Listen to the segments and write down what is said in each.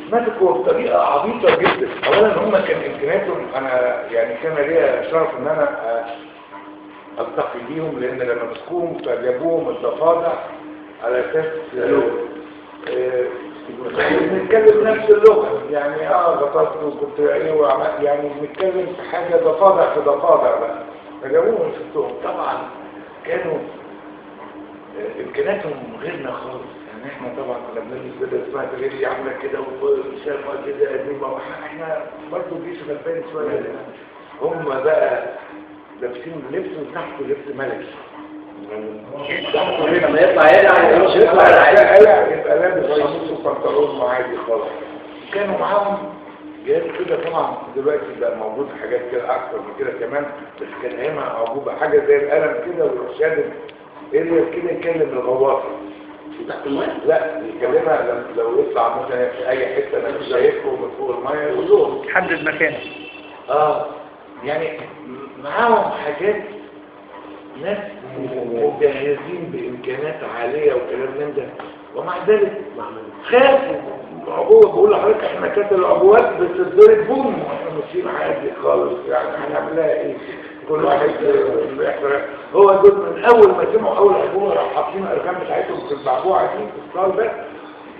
اتمسكوا بطريقة عبيطه جدا. اولا هم كان امكانياتهم، انا يعني كان ليا شرف ان انا التقي بيهم، لان لما مسكوهم فجابوهم الضفادع على اساس بنتكلم نفس اللغة، يعني غطست وكنت ايه وعملت، يعني بنتكلم في حاجة ضفادع في ضفادع بقى. فجابوهم شفتهم طبعا كانوا امكانياتهم غيرنا خالص. يعني احنا طبعا كنا بنلبس بدل اسمها تغيري عامله كده وشامه كده قديمة، احنا برضه الجيش غلبان شوية. هم بقى لابسين لبس وتحته لبس ملكي، لما يطلع يقلع يبقى لابس قميص وبنطلون عادي خالص. كانوا معاهم جهاز كده، طبعا دلوقتي بقى موجود حاجات كده اكتر من كده كمان، بس كان ايامها عجوبه، حاجة زي القلم كده ويروح شادد اريا كده يكلم الغواصة تحت المية. لا يكلمها لو يطلع مثلا في اي حتة انا مش شايفه من فوق المية يقول لهم حدد مكانه. يعني معاهم حاجات، ناس مجهزين بامكانات عالية وكلام من ده، ومع ذلك خافوا. عبوة، بقول لحضرتك احنا كانت العبوات بتتضرب بوم واحنا ماشيين عادي خالص، يعني هنعملها ايه؟ كل واحد بيحضر. هو دول من اول ما سمعوا اول عبوة راحوا حاطين الارقام بتاعتهم في البعبوعه دي في الصال ده،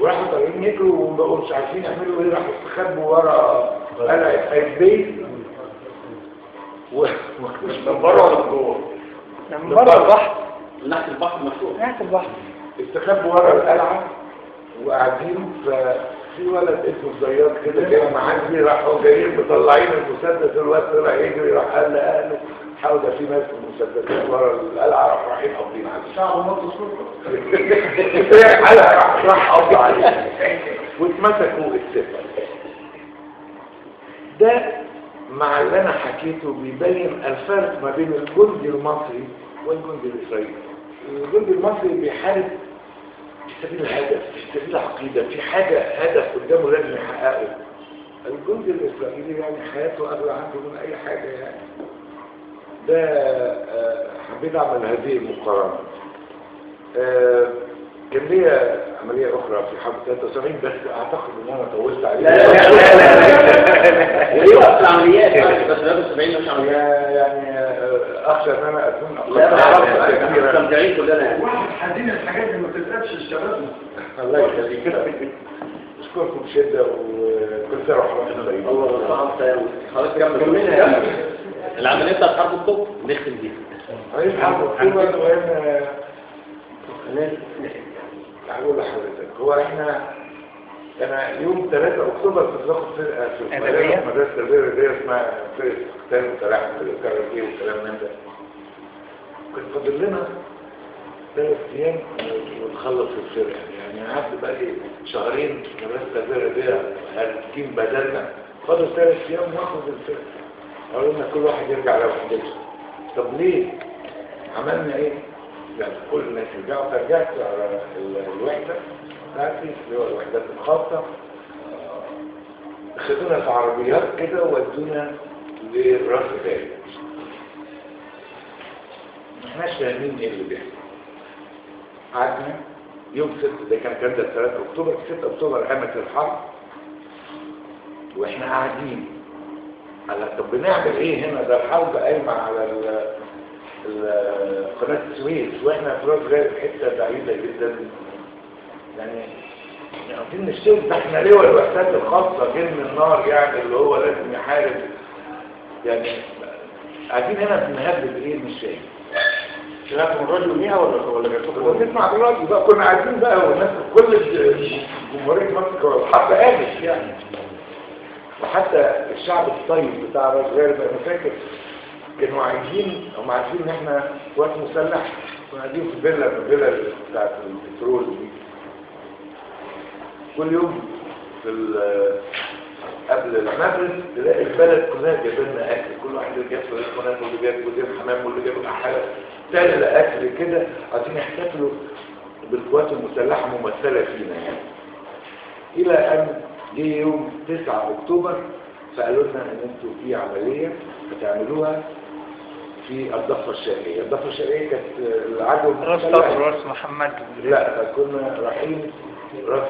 وراحوا طالعين يجروا وما مش عارفين يعملوا ايه، راحوا استخبوا ورا قلعه قايتباي. من بره ولا من جوه؟ من بره البحر، من ناحية البحر مفتوح، ناحية البحر. استخبوا ورا القلعة وقاعدين، ففي ولد اسمه الزيات كده جاي معدي، راحوا جايين مطلعين المسدس، الواد طلع يجري راح قال لاهله حاول ده في ناس مسدسات ورا القلعة، راحوا رايحين قابضين عليه. شعبه نط الصورة راح قبض عليه واتمسكوا الستة. ده مع اللي انا حكيته بيبين الفرق ما بين الجندي المصري والجندي الاسرائيلي. الجندي المصري بيحارب في سبيل الهدف، في سبيل العقيدة، في حاجة هدف قدامه لازم يحققه. الجندي الاسرائيلي يعني حياته اغلى عنده من اي حاجة. يعني ده حبيت اعمل هذه المقارنة. كان ليا عملية أخرى في حرب 73، بس أعتقد إن أنا طولت عليها. لا لا لا لا لا العمليات بس 73 مش عمليات، يعني أخشى إن أنا أكون أقل. مستمتعين كلنا يعني. واحد حزين الحاجات اللي ما بتتقالش لشبابنا. الله يخليك. أشكركم بشدة وكل سنة وحضراتكم طيبين. الله يسلمك. خلاص كملنا العملية بتاعت حرب أكتوبر، نختم بيها. عملية حرب أكتوبر وهنا هقول لحضرتك، هو احنا انا يوم 3 اكتوبر كنت باخد فرقه في القاهرة في مدرسه التربية الرياضية اسمها فرقه قتال وتلاحم في الكاراتيه والكلام من ده. كان فاضل لنا 3 ايام ونخلص الفرقة، يعني قعدت بقى لي شهرين في مدرسه التربية الرياضية هارجين بدلنا، فاضل 3 ايام وناخد الفرقة. قالوا لنا كل واحد يرجع لوحدته. طب ليه؟ عملنا ايه؟ يعني كل الناس رجعوا. فرجعت على الوحدة بتاعتي اللي هو الوحدات الخاصة، خدونا في عربيات كده وودونا لراس غارب. ما احناش فاهمين ايه اللي بيحصل. قعدنا يوم 6، ده كان ده 3 اكتوبر، 6 اكتوبر قامت الحرب واحنا قاعدين على طب بنعمل ايه هنا؟ ده الحرب قايمة على قناة السويس واحنا في راس غارب حتة بعيدة جدا، يعني عايزين نشتغل. ده احنا ليه الوحدات الخاصة جن النار يعني اللي هو لازم يحارب، يعني قاعدين هنا بنهبب ايه مش شايف. سمعتوا من الراديو ليها ولا جاتلكم؟ كنا بنسمع بالراديو بقى، كنا قاعدين بقى والناس كل جمهورية مصر الحرب قامت يعني. وحتى الشعب الطيب بتاع راس غارب انا فاكر كانوا عايزين، هم عارفين ان احنا قوات مسلحة، كنا قاعدين في فيلا من الفيلا بتاعت البترول دي. كل يوم في قبل المغرب تلاقي البلد كلها جايبه لنا اكل، كل واحد اللي جاب فريق هناك واللي جاب جوزين حمام واللي جاب حاجة تاني اكل كده، عايزين يحتفلوا بالقوات المسلحة ممثلة فينا يعني. الى ان جه يوم 9 اكتوبر فقالوا لنا ان انتوا في عملية هتعملوها في الضفة الشرقية. الضفة الشرقية كانت العدو راس طاطر راس محمد. لا كنا رايحين راس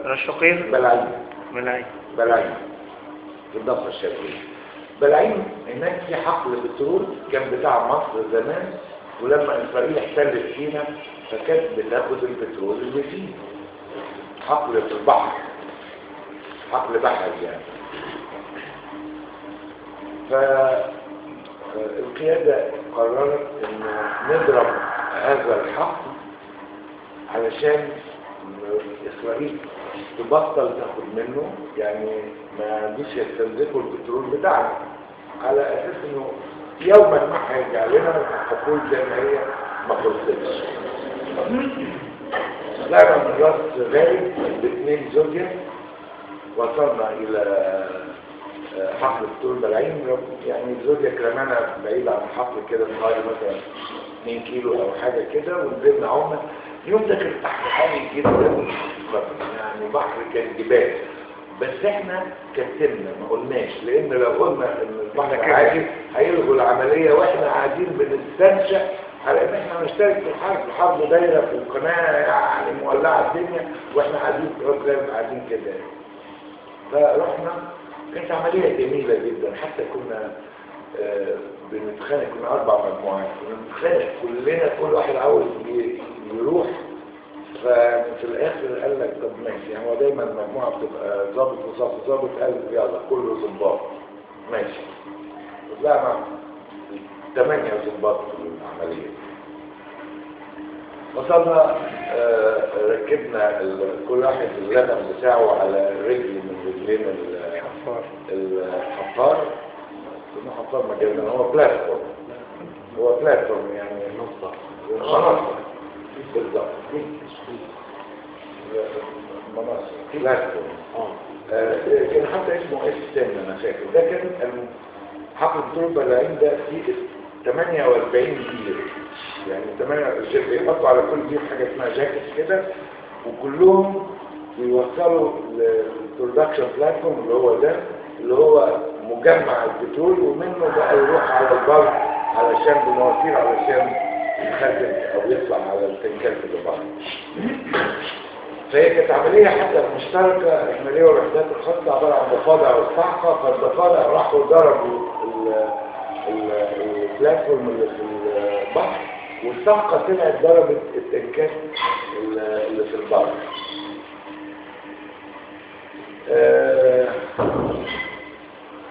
راس شقير بلعين. بلعين. بلعين في الضفة الشرقية. بلعين هناك في حقل بترول كان بتاع مصر زمان، ولما اسرائيل احتلت فينا فكانت بتاخد البترول اللي فيه. حقل في البحر، حقل بحري يعني. فالقيادة قررت ان نضرب هذا الحقل علشان اسرائيل تبطل تاخد منه، يعني ما يعدوش يستنزفوا البترول بتاعنا، على اساس انه يوما ما هيرجع لنا الحقول زي ما هي ما خلصتش. طلعنا من راس غارب باثنين زودياك، وصلنا الى حقل بترول بلعين. يعني الزودياك رمانا بعيد عن الحقل كده بحوالي مثلا 2 كيلو او حاجة كده، ونزلنا عمنا. اليوم ده كان بحر عالي جدا، يعني بحر كان جبال، بس احنا كتمنا ما قلناش، لان لو قلنا ان البحر عالي هيلغوا العملية، واحنا قاعدين بنستنشق على ان احنا هنشترك في الحرب. الحرب دايرة في القناة يعني مولعه الدنيا، واحنا قاعدين في راس غارب قاعدين كده. فرحنا، كانت عملية جميلة جدا، حتى كنا بنتخانق، كنا 4 مجموعات كنا بنتخانق كلنا، كل واحد عاوز يروح. ففي الاخر قال لك طب ماشي، يعني هو دايما المجموعة بتبقى ظابط وظابط ظابط، قال يلا كله ظباط ماشي. وطلعنا 8 ظباط في العملية. وصلنا ركبنا كل واحد اللغم بتاعه على رجل من رجلين الحفار. كنا حفار مجازا، هو platform، هو platform يعني منصة بالظبط، منصة platform. كان حتى اسمه S 10 انا فاكر. ده كان حقل بترول بلعين ده فيه 48 بير، يعني 8 بيحطوا على كل بير حاجة اسمها جاكيت كده، وكلهم بيوصلوا لل production platform اللي هو ده، اللي هو مجمع البترول، ومنه بقى يروح على البر علشان بمواسير علشان يتخزن او يطلع على التنكات اللي بره. فهي كانت عملية حتى مشتركة، احنا ليه والوحدات الخاصة عبارة عن ضفادع والصعقه. فالضفادع راحوا ضربوا ال platform اللي في البحر، والصعقه طلعت ضربت التنكات اللي في البحر.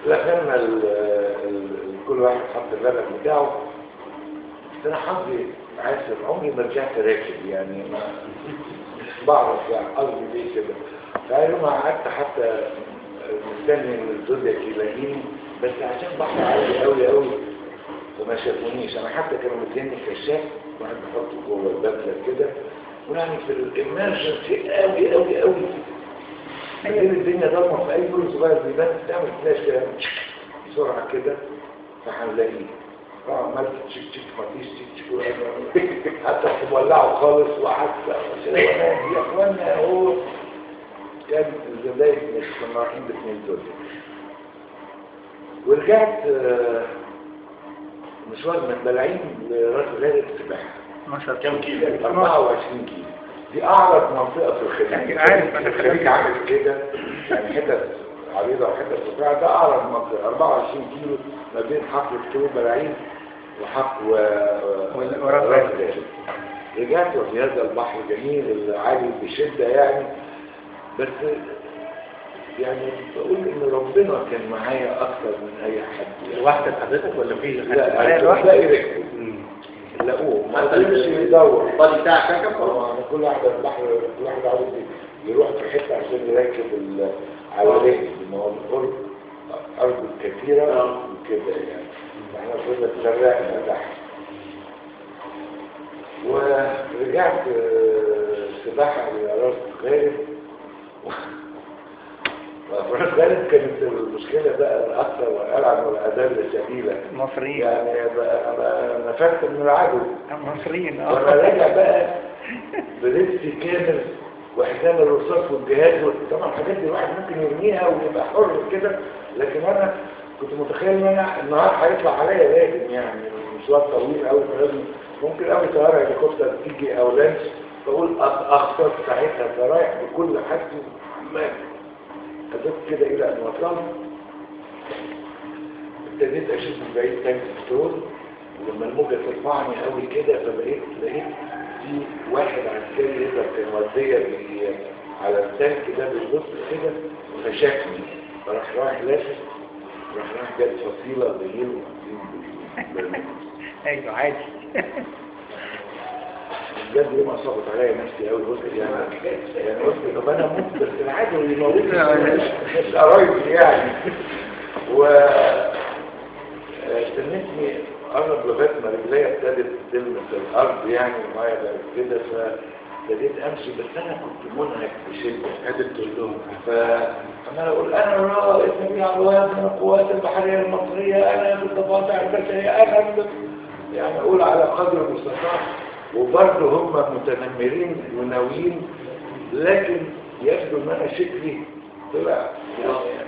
لخلنا كل واحد حط اللبن بتاعه. بس انا حظي عاسر، عمري ما رجعت راكب، يعني ما بعرف يعني قصدي ليه كده. فيوم قعدت حتى مستني ان الزودياك يلاقيني، بس عشان بحر عالي قوي قوي فما شافونيش. انا حتى كانوا مديني كشاف، واحد بحطه جوه البدلة كده، ويعني في ال emergency قوي قوي قوي. بعدين الدنيا ضلمة، في اي نور صغير بيبان تعمل فلاش كده بسرعة كده فهنلاقيه. عملت تشيك تشيك مفيش تشيك تشيك، حتى مولعه خالص، وحتى يا اخوانا هو كان الزباين مش كنا رايحين باثنين زودياك. ورجعت مشوار من بلعين لراس غارب سباحة 12 كام كيلو؟ 24 كيلو. دي اعرض منطقة في الخليج. عارف انا الخليج عامل كده يعني، حتت عريضة وحتت رفيعة، ده اعرض منطقة 24 كيلو ما بين حقل بترول بلعين وحقل وراس غارب. رجعت وفي هذا البحر الجميل العالي بشده يعني، بس يعني بقول ان ربنا كان معايا اكتر من اي حد. لوحدك حضرتك ولا في حد؟ لا لوحدي. ركبوا لقوه، ما قدرش يدور البادي بتاعك ركب. كل واحد البحر، كل واحد عاوز يروح في حتة عشان يركب على رجل، ما هو الارض ارض كثيرة وكده يعني. احنا كنا اتزرقنا تحت. ورجعت سباحة الى راس غارب. وفي راس غارب كانت المشكلة بقى الاكثر والالعن والادلة سبيلا. مصريين يعني انا نفدت من العدو مصريين. وانا راجع بقى بلبسي كامل وحزام الرصاص والجهاز، طبعا الحاجات دي الواحد ممكن يرميها ويبقى حر كده، لكن انا كنت متخيل ان انا النهار هيطلع عليا لازم، يعني مشوار طويل قوي، فلازم ممكن قوي طيارة هليكوبتر تيجي او لانش، بقول اخطر ساعتها. فرايح بكل حاجتي عمال ادق كده الى ان وصلت، ابتديت اشوف من بعيد تانك بترول، ولما الموجه ترفعني قوي كده فبقيت لقيت في واحد عسكري يقدر كان وردية على التانك ده بيبص كده فشافني، فراح رايح لافف، راح رايح جاب فصيلة زيهم. ايوه عادي. بجد يوم اصابت عليا نفسي قوي، قلت يعني قلت طب انا اموت بس العدو اللي يموتني مش قرايبي يعني. و استنيتني قرب لغاية ما رجليا ابتدت تلمس الارض يعني، المية بقت كده، فابتديت امشي، بس انا كنت منهك بشده، قادر تقول لهم. فعمال اقول انا الرائد نبيل عبد الوهاب من القوات البحرية المصرية، انا بالضفادع البشرية، انا يعني اقول على قدر المستطاع. وبرضه هم متنمرين وناويين، لكن يبدو ان انا شكلي طلع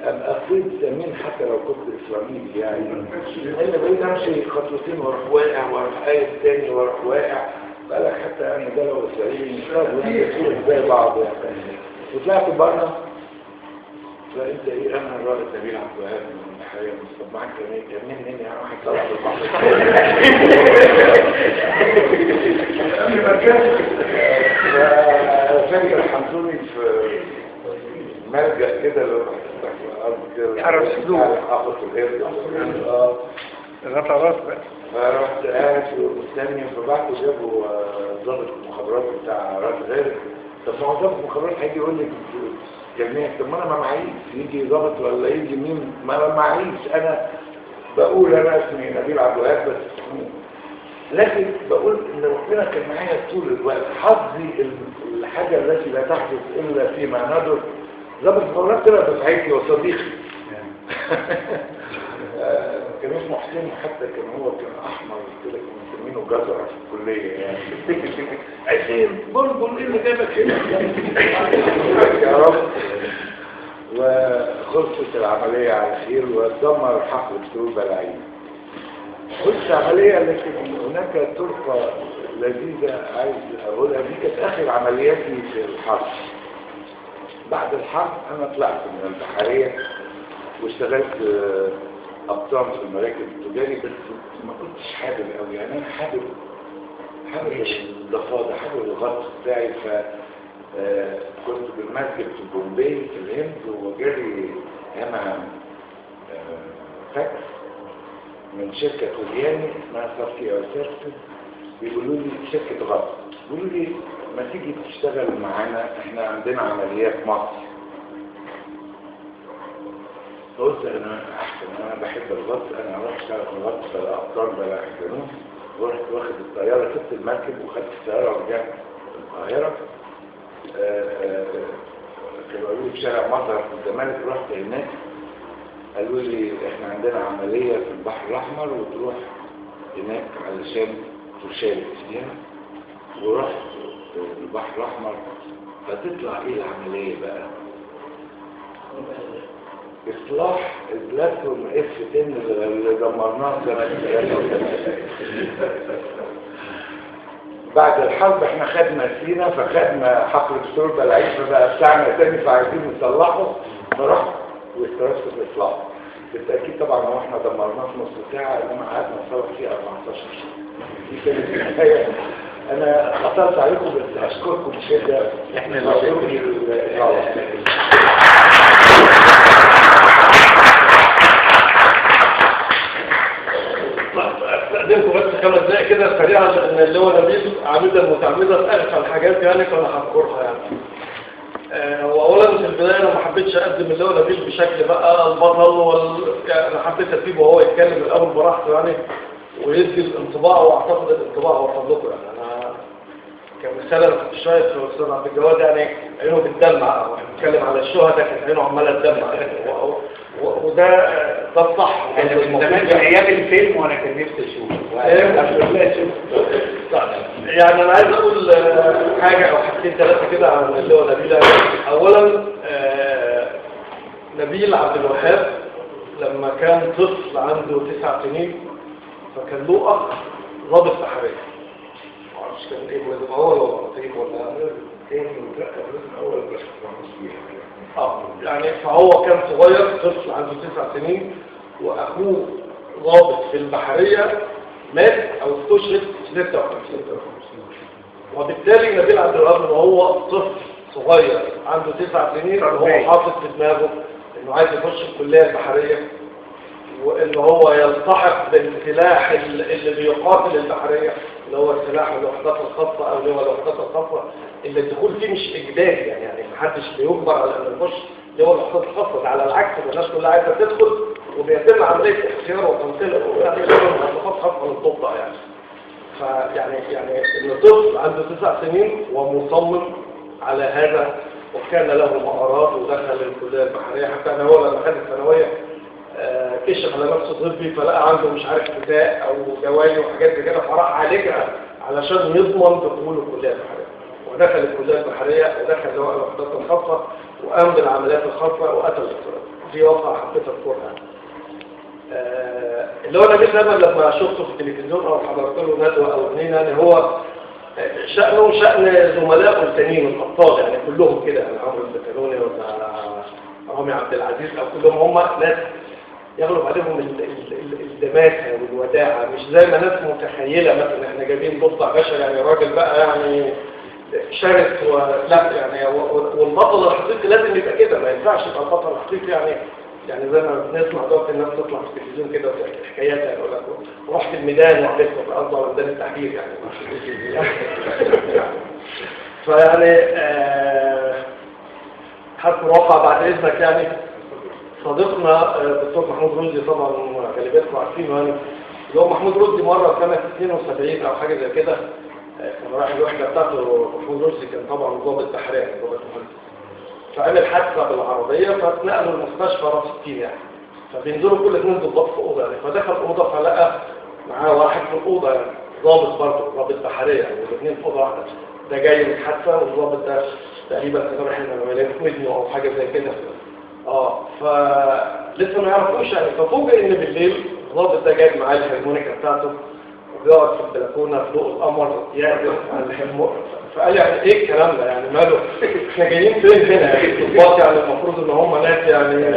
ابقى قيد ثمين حتى لو كنت اسرائيلي يعني، لان بقيت امشي خطوتين واروح واقع، واروح قايم تاني واروح واقع، بقالك حتى يعني ده لو اسرائيلي مش راضي زي بعض يعني. وطلعت بره، فانت ايه؟ انا الرائد نبيل عبد الوهاب من الحقيقة، طب معاك كمان مني يعني واحد طلع بالبحر. فاكر حمزوني في ملجأ كده اللي هو تحت الارض كده، حرس السلوك، قفص القرد، غطا راس بقى. فرحت قاعد ومستني، فبعتوا جابوا ضابط المخابرات بتاع راس غارب. طب ما هو ضابط المخابرات هيجي يقول لي جميع، طب ما انا ما معيش، يجي ضابط ولا يجي مين؟ ما انا معيش، انا بقول انا اسمي نبيل عبد الوهاب بس، لكن بقول ان ربنا كان معايا طول الوقت. حظي الحاجة التي لا تحدث الا فيما ندر، ضابط المخابرات طلع دفعتي وصديقي كان اسمه حسين، حتى كان هو كان احمر كده، كنا مسمينه جزرة في الكلية يعني. حسين بلبل ايه اللي جابك هنا؟ يا رب. وخلصت العملية على خير، ودمر حقل بترول بلعين. خلصت العملية، لكن هناك طرقه لذيذة عايز اقولها، دي كانت اخر عملياتي في الحرب. بعد الحرب انا طلعت من البحرية واشتغلت قبطان في المراكب التجاري، بس ما كنتش حابب قوي يعني. انا حابب الضفادع، حابب الغطس بتاعي. ف كنت بالمركب في بومبي في الهند، وجالي هنا فاكس من شركة طلياني اسمها سافكي او سيرفيس، بيقولوا لي شركة غطس، بيقولوا لي ما تيجي تشتغل معانا، احنا عندنا عمليات مصر. قلت انا احسن، انا بحب الغطس، انا اروح اشتغل في الغطس بلا ابطال بلا حزنون. ورحت واخد الطيارة، سبت المركب وخدت الطيارة ورجعت القاهرة. كانوا قالوا لي في شارع مظهر في الزمالك، رحت هناك قالوا لي احنا عندنا عملية في البحر الاحمر وتروح هناك علشان تشارك فيها. ورحت البحر الاحمر، فتطلع ايه العملية بقى؟ اصلاح ال platform F 10 اللي دمرناه سنة 83. بعد الحرب احنا خدنا سينا، فخدنا حقل بترول بلعيش، فبقى بتاعنا تاني، فعايزين نصلحه. فرحت واسترست في اصلاحه. بالتاكيد طبعا هو احنا دمرناه في نص ساعة، انما قعدنا نصلح فيه 14 شهر. دي كانت النهاية. انا خطرت عليكم بس اشكركم بشده. احنا اللي شاكرين. استأذنكم بس 5 دقايق كده سريعا، لان اللي هو نبيل عامدا متعمدا في اغفل الحاجات يعني، فانا هذكرها يعني. واولا في البداية انا ما حبيتش اقدم اللي هو نبيل بشكل بقى البطل يعني انا حبيت اسيبه وهو يتكلم الاول براحته يعني، ويدي الانطباع، واعتقد الانطباع هو فضلكم يعني. انا كمثال انا كنت شايف في الاستاذ عبد الجواد يعني عينه بتدمع، واحنا بنتكلم على الشهداء كانت عينه عماله تدمع يعني، وده ده الصح. انا من زمان في ايام الفيلم وانا كان نفسي اشوفه. يعني انا عايز اقول حاجة او حاجتين ثلاثة كده عن اللي هو نبيل. اولا نبيل عبد الوهاب لما كان طفل عنده 9 سنين، فكان له اخ ضابط بحرية، ما اعرفش كان ايه ولا هو ولا لطيف ولا كان مترقى في الاول بس ما فيها. يعني فهو كان صغير، طفل عنده 9 سنين، واخوه ضابط في البحرية مات او استشهد في 56. وبالتالي نبيل عبد الوهاب ان هو طفل صغير عنده 9 سنين وهو حاطط في دماغه انه عايز يخش الكلية البحرية، وان هو يلتحق بالسلاح اللي بيقاتل البحرية، اللي هو سلاح الوحدات الخاصة او اللي هو الوحدات الخاصة اللي الدخول فيه مش اجباري، يعني محدش بيجبر على انه يخش اللي هو الوحدات الخاصة ده، على العكس الناس كلها عايزه تدخل، وبيتم عملية اختيار وتنقيل يعني مواصفات خاصة للضباط يعني. فيعني يعني ان طفل عنده 9 سنين ومصمم على هذا، وكان له مهارات ودخل الكلية البحرية. حتى ان هو لما خد الثانوية كشف على نفسه طبي، فلقى عنده مش عارف غذاء او دوالي وحاجات زي كده، فراح عالجها علشان يضمن دخوله الكلية البحرية، ودخل الكلية البحرية ودخل لواء الوحدات الخاصة وقام بالعمليات الخاصة وقتل الاسرائيل. دي واقعه حبيت اذكرها. اللي هو نبيل لما شفته في التلفزيون او حضرت له ندوه او اثنين، يعني هو شأنه شأن زملائه التانيين الابطال، يعني كلهم كده، يعني عمرو البتلوني ولا رامي عبد العزيز او كلهم هم ناس يغلب عليهم الدماسه والوداعه، مش زي ما ناس متخيله مثلا احنا جايبين ضفدع بشري يعني راجل بقى يعني شرس ولا يعني، والبطل الحقيقي لازم يبقى كده، ما ينفعش يبقى البطل الحقيقي يعني زي ما بنسمع دلوقتي الناس تطلع في التلفزيون كده وتحكي حكايات، يعني يقول لك رحت الميدان وقفت في الارض على ميدان التحرير يعني. فيعني حسب الواقع بعد اذنك، يعني صديقنا الدكتور محمود رشدي طبعا غالبيتكم عارفينه، يعني اللي هو محمود رشدي مرة سنة 72 او حاجة زي كده كان رايح الوحدة بتاعته. محمود رشدي كان طبعا ضابط بحرية، ضابط مهندس، فعمل حادثه بالعربية فاتنقلوا المستشفى راس 60 يعني، فبينزلوا كل اثنين ضباط في اوضة يعني، فدخل اوضة فلقى معاه واحد في الاوضة يعني ضابط برضه، ضابط بحرية يعني، والاثنين في اوضة واحدة، ده جاي من حادثه والضابط ده تقريبا كان رايح العمليات في ودنه او حاجة زي كده. فلسه ما يعرفوش يعني، ففوجئ ان بالليل الضابط ده جايب معاه الهارمونيكا بتاعته وبيقعد في البلكونه في ضوء القمر يعزف على الهارمونيكا. فقال يعني ايه الكلام ده يعني، ماله احنا جايين فين هنا يعني؟ الضباط يعني المفروض ان هم ناس يعني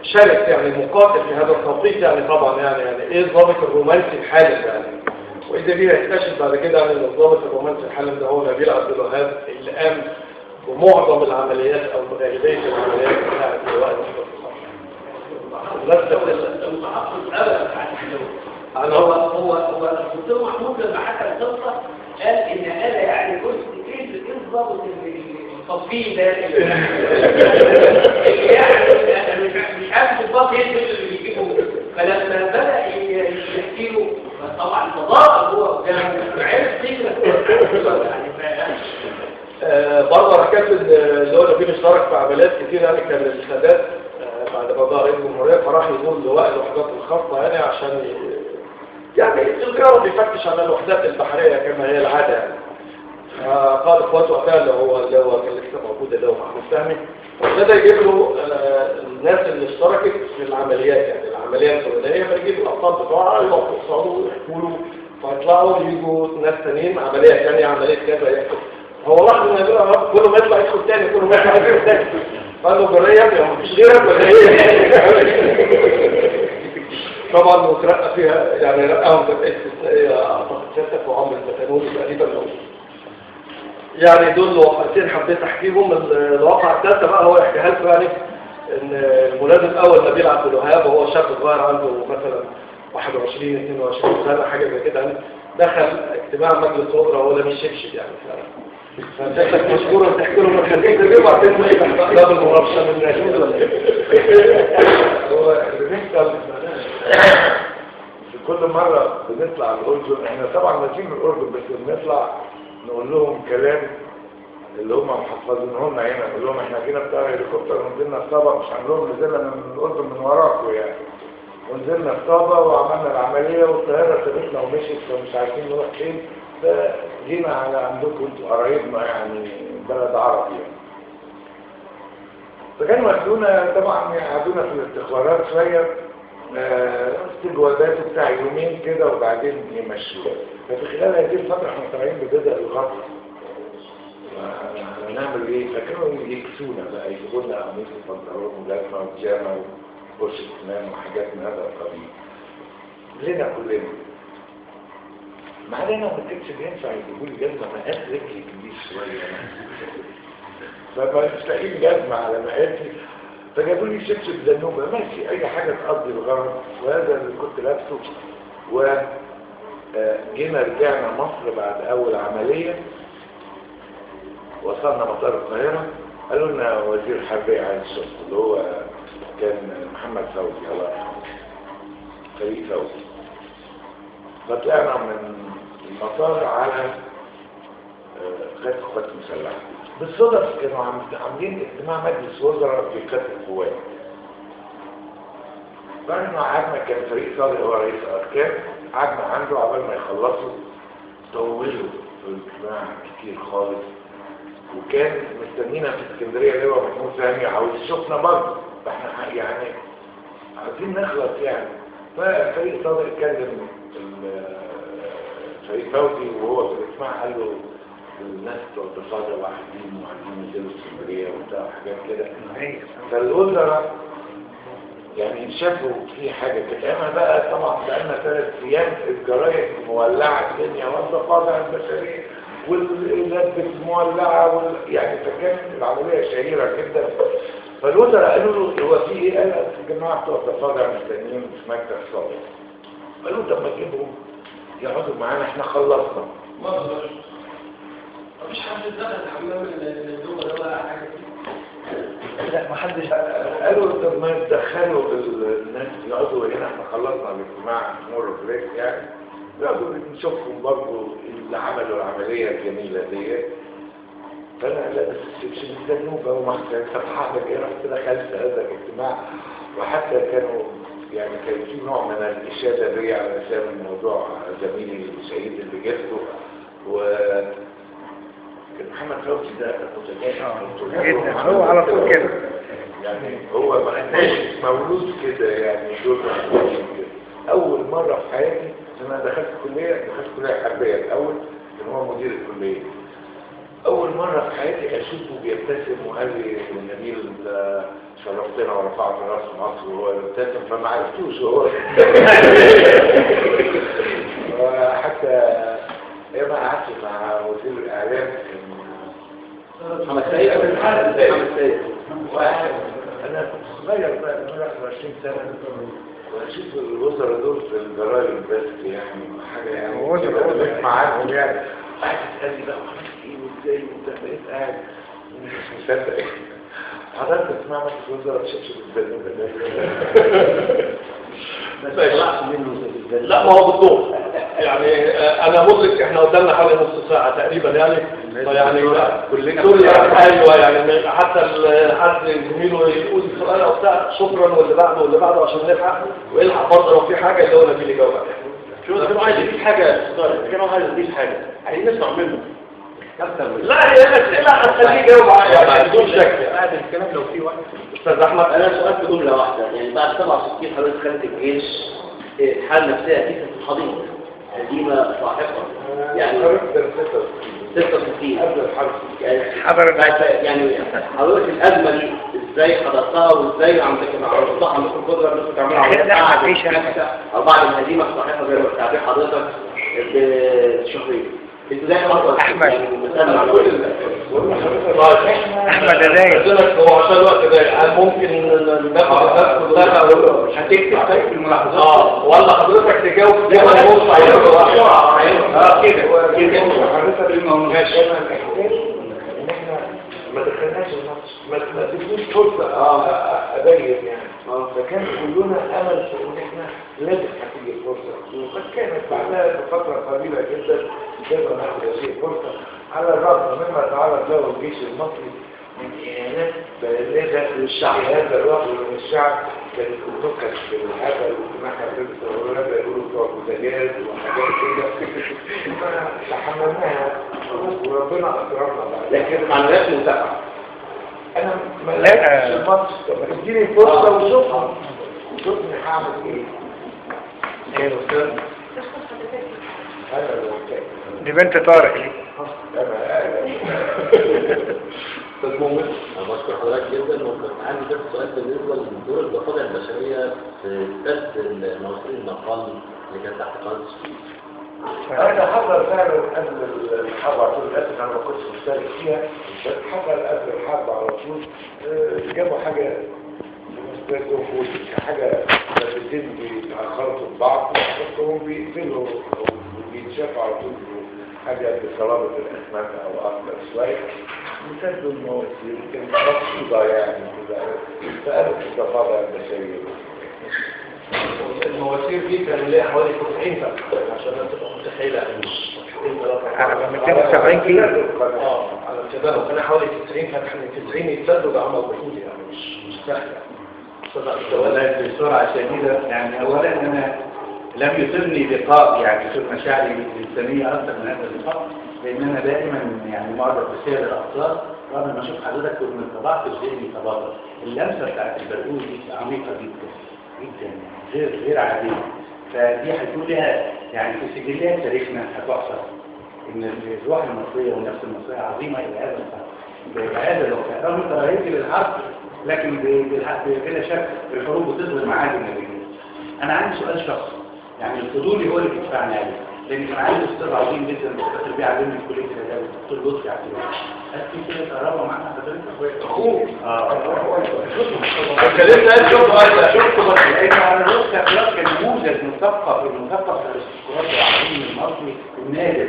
شرس يعني مقاتل في هذا التوقيت يعني، طبعا يعني ايه الضابط الرومانسي الحالم يعني. واذا بيه يكتشف بعد كده ان الضابط الرومانسي الحالم ده هو نبيل عبد الوهاب اللي قام ومعظم العمليات او غالبية العمليات بتاعت لواء الوحدات الخاصة. المتحفظ ابدا عن هو هو هو الدكتور محمود لما حكى القصة قال ان انا يعني قلت ايه الضابط التطبيق ده اللي يعني انا مش عارف الضابط ايه اللي بيجيبه، فلما بدا يحكي له طبعا تضاءل هو قدامه وعرف فكرة يعني. برضه ركات اللي هو نبيل اشترك في عمليات كتير يعني، كان السادات بعد ما بقى رئيس الجمهورية فراح يزور لواء الوحدات الخاصة يعني عشان يعني الزيارة بيفتش على الوحدات البحرية كما هي العادة يعني. فقال اخواته وقتها اللي هو كان لسه موجود اللي هو محمود فهمي، وابتدى يجيب له الناس اللي اشتركت في العمليات يعني العملية الفلانية، فيجيب الابطال بتوعها يقفوا قصاده ويحكوا له، فيطلعوا يجوا ناس ثانيين عملية ثانية عملية كذا يحكوا. هو لاحظ ان نبيل كل ما يطلع يدخل تاني، كل ما يطلع يدخل تاني، فقال له جريه يا مفيش غيرك ولا ايه؟ طبعا وترقى فيها يعني، رقاهم ترقيه استثنائية اعتقد سيادتك وعمرو البتانوني تقريبا. يعني دول واقعتين حبيت احكيهم. الواقعة الثالثة بقى هو يحكيها لكم يعني، ان الملازم الاول نبيل عبد الوهاب وهو شاب صغير عنده مثلا 21 22 سنة حاجة زي كده يعني، دخل اجتماع مجلس وزراء وهو لابس شبشب يعني، فانت مشكور تحكي لهم الحديث ده وبعدين باب المناقشة من الناس. هو اللي بيحصل في كل مرة بنطلع الاردن، احنا طبعا نازلين من الاردن بس بنطلع نقول لهم كلام اللي هم محفظينه لنا هنا، نقول لهم احنا جينا بتاع الهليكوبتر ونزلنا في طابة، مش هنقول لهم نزلنا من الاردن من وراكم يعني، ونزلنا في طابة وعملنا العملية والطياره سابتنا ومشيت فمش عارفين نروح فين، فجينا على عندكم انتوا قرايبنا يعني بلد عربي يعني. فكانوا ياخدونا طبعا يقعدونا في الاستخبارات شوية، استجوابات بتاع يومين كده وبعدين يمشونا. ففي خلال هذه الفترة احنا طالعين ببدء الغطس، هنعمل ايه؟ فكانوا يكسونا بقى، يجيبوا لنا قميص وبنطلون وجزمه وبيجامه وفرشه سنان وحاجات من هذا القبيل لنا كلنا. ما علينا، ما كانش بينفع يجيبوا لي جزمه مقاس رجلي كبير شوية، فما مش لاقيين جزمه على مقاسي، فجابوا لي شبشب زنوبه، ماشي اي حاجة تقضي الغرض، وهذا اللي كنت لابسه. وجينا رجعنا مصر بعد اول عملية، وصلنا مطار القاهرة، قالوا لنا وزير الحربية عايز الشرطة اللي هو كان محمد فوزي الله يرحمه، فريق فوزي. فطلعنا من المطار على قيادة القوات المسلحة. بالصدف كانوا عاملين اجتماع مجلس وزراء في قيادة القوات. بعد ما قعدنا كان فريق صالح هو رئيس الأركان، قعدنا عنده عبال ما يخلصوا، طولوا في الاجتماع كتير خالص، وكان مستنينا في اسكندرية اللي هو محمود فهمي عاوز يشوفنا برضه، فاحنا يعني عايزين نخلص يعني. ففريق صادق كلم فريق فوزي وهو في الاجتماع، قال له الناس بتوع الضفادع وقاعدين وعايزين ينزلوا اسكندرية وبتاع وحاجات كده. فالوزراء يعني شافوا في حاجة كده. اما بقى طبعا بقالنا 3 ايام الجرايد مولعه الدنيا، والضفادع البشرية واللبس مولعه يعني، فكانت العملية شهيرة جدا. فالوزراء قالوا له هو في ايه؟ قال الجماعة بتوع الضفادع مستنيين في مكتب صالح. قالوا طب ما تجيبهم يقعدوا معانا، احنا خلصنا. ما اقدرش، مفيش حد دخل الحمام اللي جوه ده ولا حاجة. لا ما حدش. قالوا طب ما تدخلوا الناس يقعدوا هنا، احنا خلصنا الاجتماع more or less يعني، يقعدوا نشوفهم برضه اللي عملوا العملية الجميلة ديت. فانا لابس الشبشب الزنوبه وما طب هعمل ايه؟ رحت دخلت هذا الاجتماع، وحتى كانوا يعني كان في نوع من الاشادة بيا علشان الموضوع زميلي الشهيد اللي جبته، و كان محمد فوزي ده متجاهل جدا، هو على طول كده يعني، هو مولود كده يعني، دول مولودين كده. اول مرة في حياتي انا دخلت كليه، دخلت كليه حربيه الاول، كان هو مدير الكلية. اول مرة في حياتي اشوفه بيبتسم وقال لي نبيل شرفتنا ورفعت راس مصر، وهو بيبتسم، فما عرفتوش هو. حتى ما قعدت مع وزير الاعلام كان محمد سيد. انا كنت صغير بقى، من 21 سنة، واشوف الوزراء دول في الجرايد بس يعني حاجة يعني معاهم يعني. قاعد تسالني بقى وعملت ايه وازاي وبتاع، بقيت قاعد مش مصدق. حضرت اجتماع مجلس الوزراء بشبشب الزنوبه ده. بس طلعت منه. لا ما هو بالدور يعني، انا مدرك احنا قدامنا حوالي نص ساعة تقريبا يعني، فيعني كلنا ايوه يعني، حتى حد زميله يقول سؤال او بتاع شكرا، واللي بعده واللي بعده عشان نلحق، ويلحق برضه لو في حاجة اللي هو نبيل يجاوب عليها. شو كانوا عايز يضيف حاجة يا استاذ؟ كانوا عايز يضيف حاجة، عايزين نسمع منه. لا هي اسئلة هتخليه يجاوب عليها يعني بدون شك. بعد الكلام لو في وقت. استاذ احمد، انا سؤال في جملة واحدة يعني، بعد 67 حضرتك دخلت الجيش، الحالة النفسية اكيد في الحضيض، هزيمة ساحقة يعني 66 قبل الحرب يعني، يعني حضرتك الازمة دي ازاي حضرتها، وازاي عندك عندكم قدره انكم تعملوا عمليات او بعد الهزيمة الساحقة زي ما تعبير حضرتك بشهرين، ازاي حضرتك احمد احمد ازاي؟ هو عشان الوقت ضايق، هل ممكن ناخد الناس كلها هتكتب طيب في الملاحظات ولا حضرتك تجاوب؟ لا نص كده كده حضرتك ماشي. انا الاحساس ان احنا ما دخلناش الماتش، ما اديتنيش فرصة ابين يعني، فكان كلنا امل في ان احنا لازم هتيجي الفرصة، وقد كانت بعدها بفترة قليله جدا قدرنا ناخد هذه الفرصة، على الرغم مما تعرض له الجيش المصري من اهانات بالغة للشعب في هذا الوقت، ومن الشعب كانت النكت في الهبل، وكنا احنا بنلبس الولاد يقولوا بتوع بوتاجاز وحاجات كده، تحملناها وربنا اكرمنا بعد. لكن معنويات مرتفعة. انا ما لعبتش الماتش، طب اديني فرصة وشوفها، شوفني هعمل ايه. ايه يا استاذ؟ دي بنت طارق دي. انا استاذ مؤمن، انا بشكر حضرتك جدا، وكنت عندي بس سؤال بالنسبة لدور الضفادع البشرية في سد المواسير النقال اللي كانت تحت قناة السويس. انا حصل فعلا قبل الحرب على طول، للاسف انا ما كنتش مشترك فيها، بس حصل قبل الحرب على طول. جابوا حاجة حاجة لابتين بيتخلطوا ببعض وحطهم بيقفلوا او بيتشافوا على طول حاجة بصلابه الاسمنت او اكتر شوية، وسدوا المواسير. كانت مقصوده يعني كده، فقالت الضفادع البشرية. المواسير دي كان ليها حوالي 90 فتحه عشان تبقى متخيله يعني فتحتين ثلاثة على 270 كيلو. على امتدادهم كان حوالي 90 فتحه، من 90 يتسدوا، ده عمل بطولي يعني مش سهل يعني. والله بسرعة شديدة يعني. أولا أنا لم يصبني لقاء يعني شوف مشاعري الإنسانية أكثر من هذا اللقاء، لأن أنا دائما يعني معرض بسير الأبصار، رغم ما أشوف حضرتك ومن طبعت ذهني تبادر. اللمسة بتاعت البرقوق دي عميقة جدا جدا يعني غير عادية، فدي هيكون لها يعني في سجلات تاريخنا هتحفظ إن الروح المصرية والنفس المصرية عظيمة إلى هذا الحد، هذا الوقت رغم كراهيتي للحرب، لكن بلا شك الحروب بتظهر معادن النبيين. أنا عندي سؤال شخصي يعني الفضولي هو اللي بيدفعني عليه، لأن كان عندي أستاذ عظيم جدا بفتخر بيه علمني في كلية الآداب، الدكتور لطفي عبد الوهاب. هل في كده قرابة معانا حضرتك؟ أخوه اتكلمنا شفته بس، لأن على لطفي عبد الوهاب كان نموذج مثقف، المثقف الارستقراطي العظيم المصري النادر،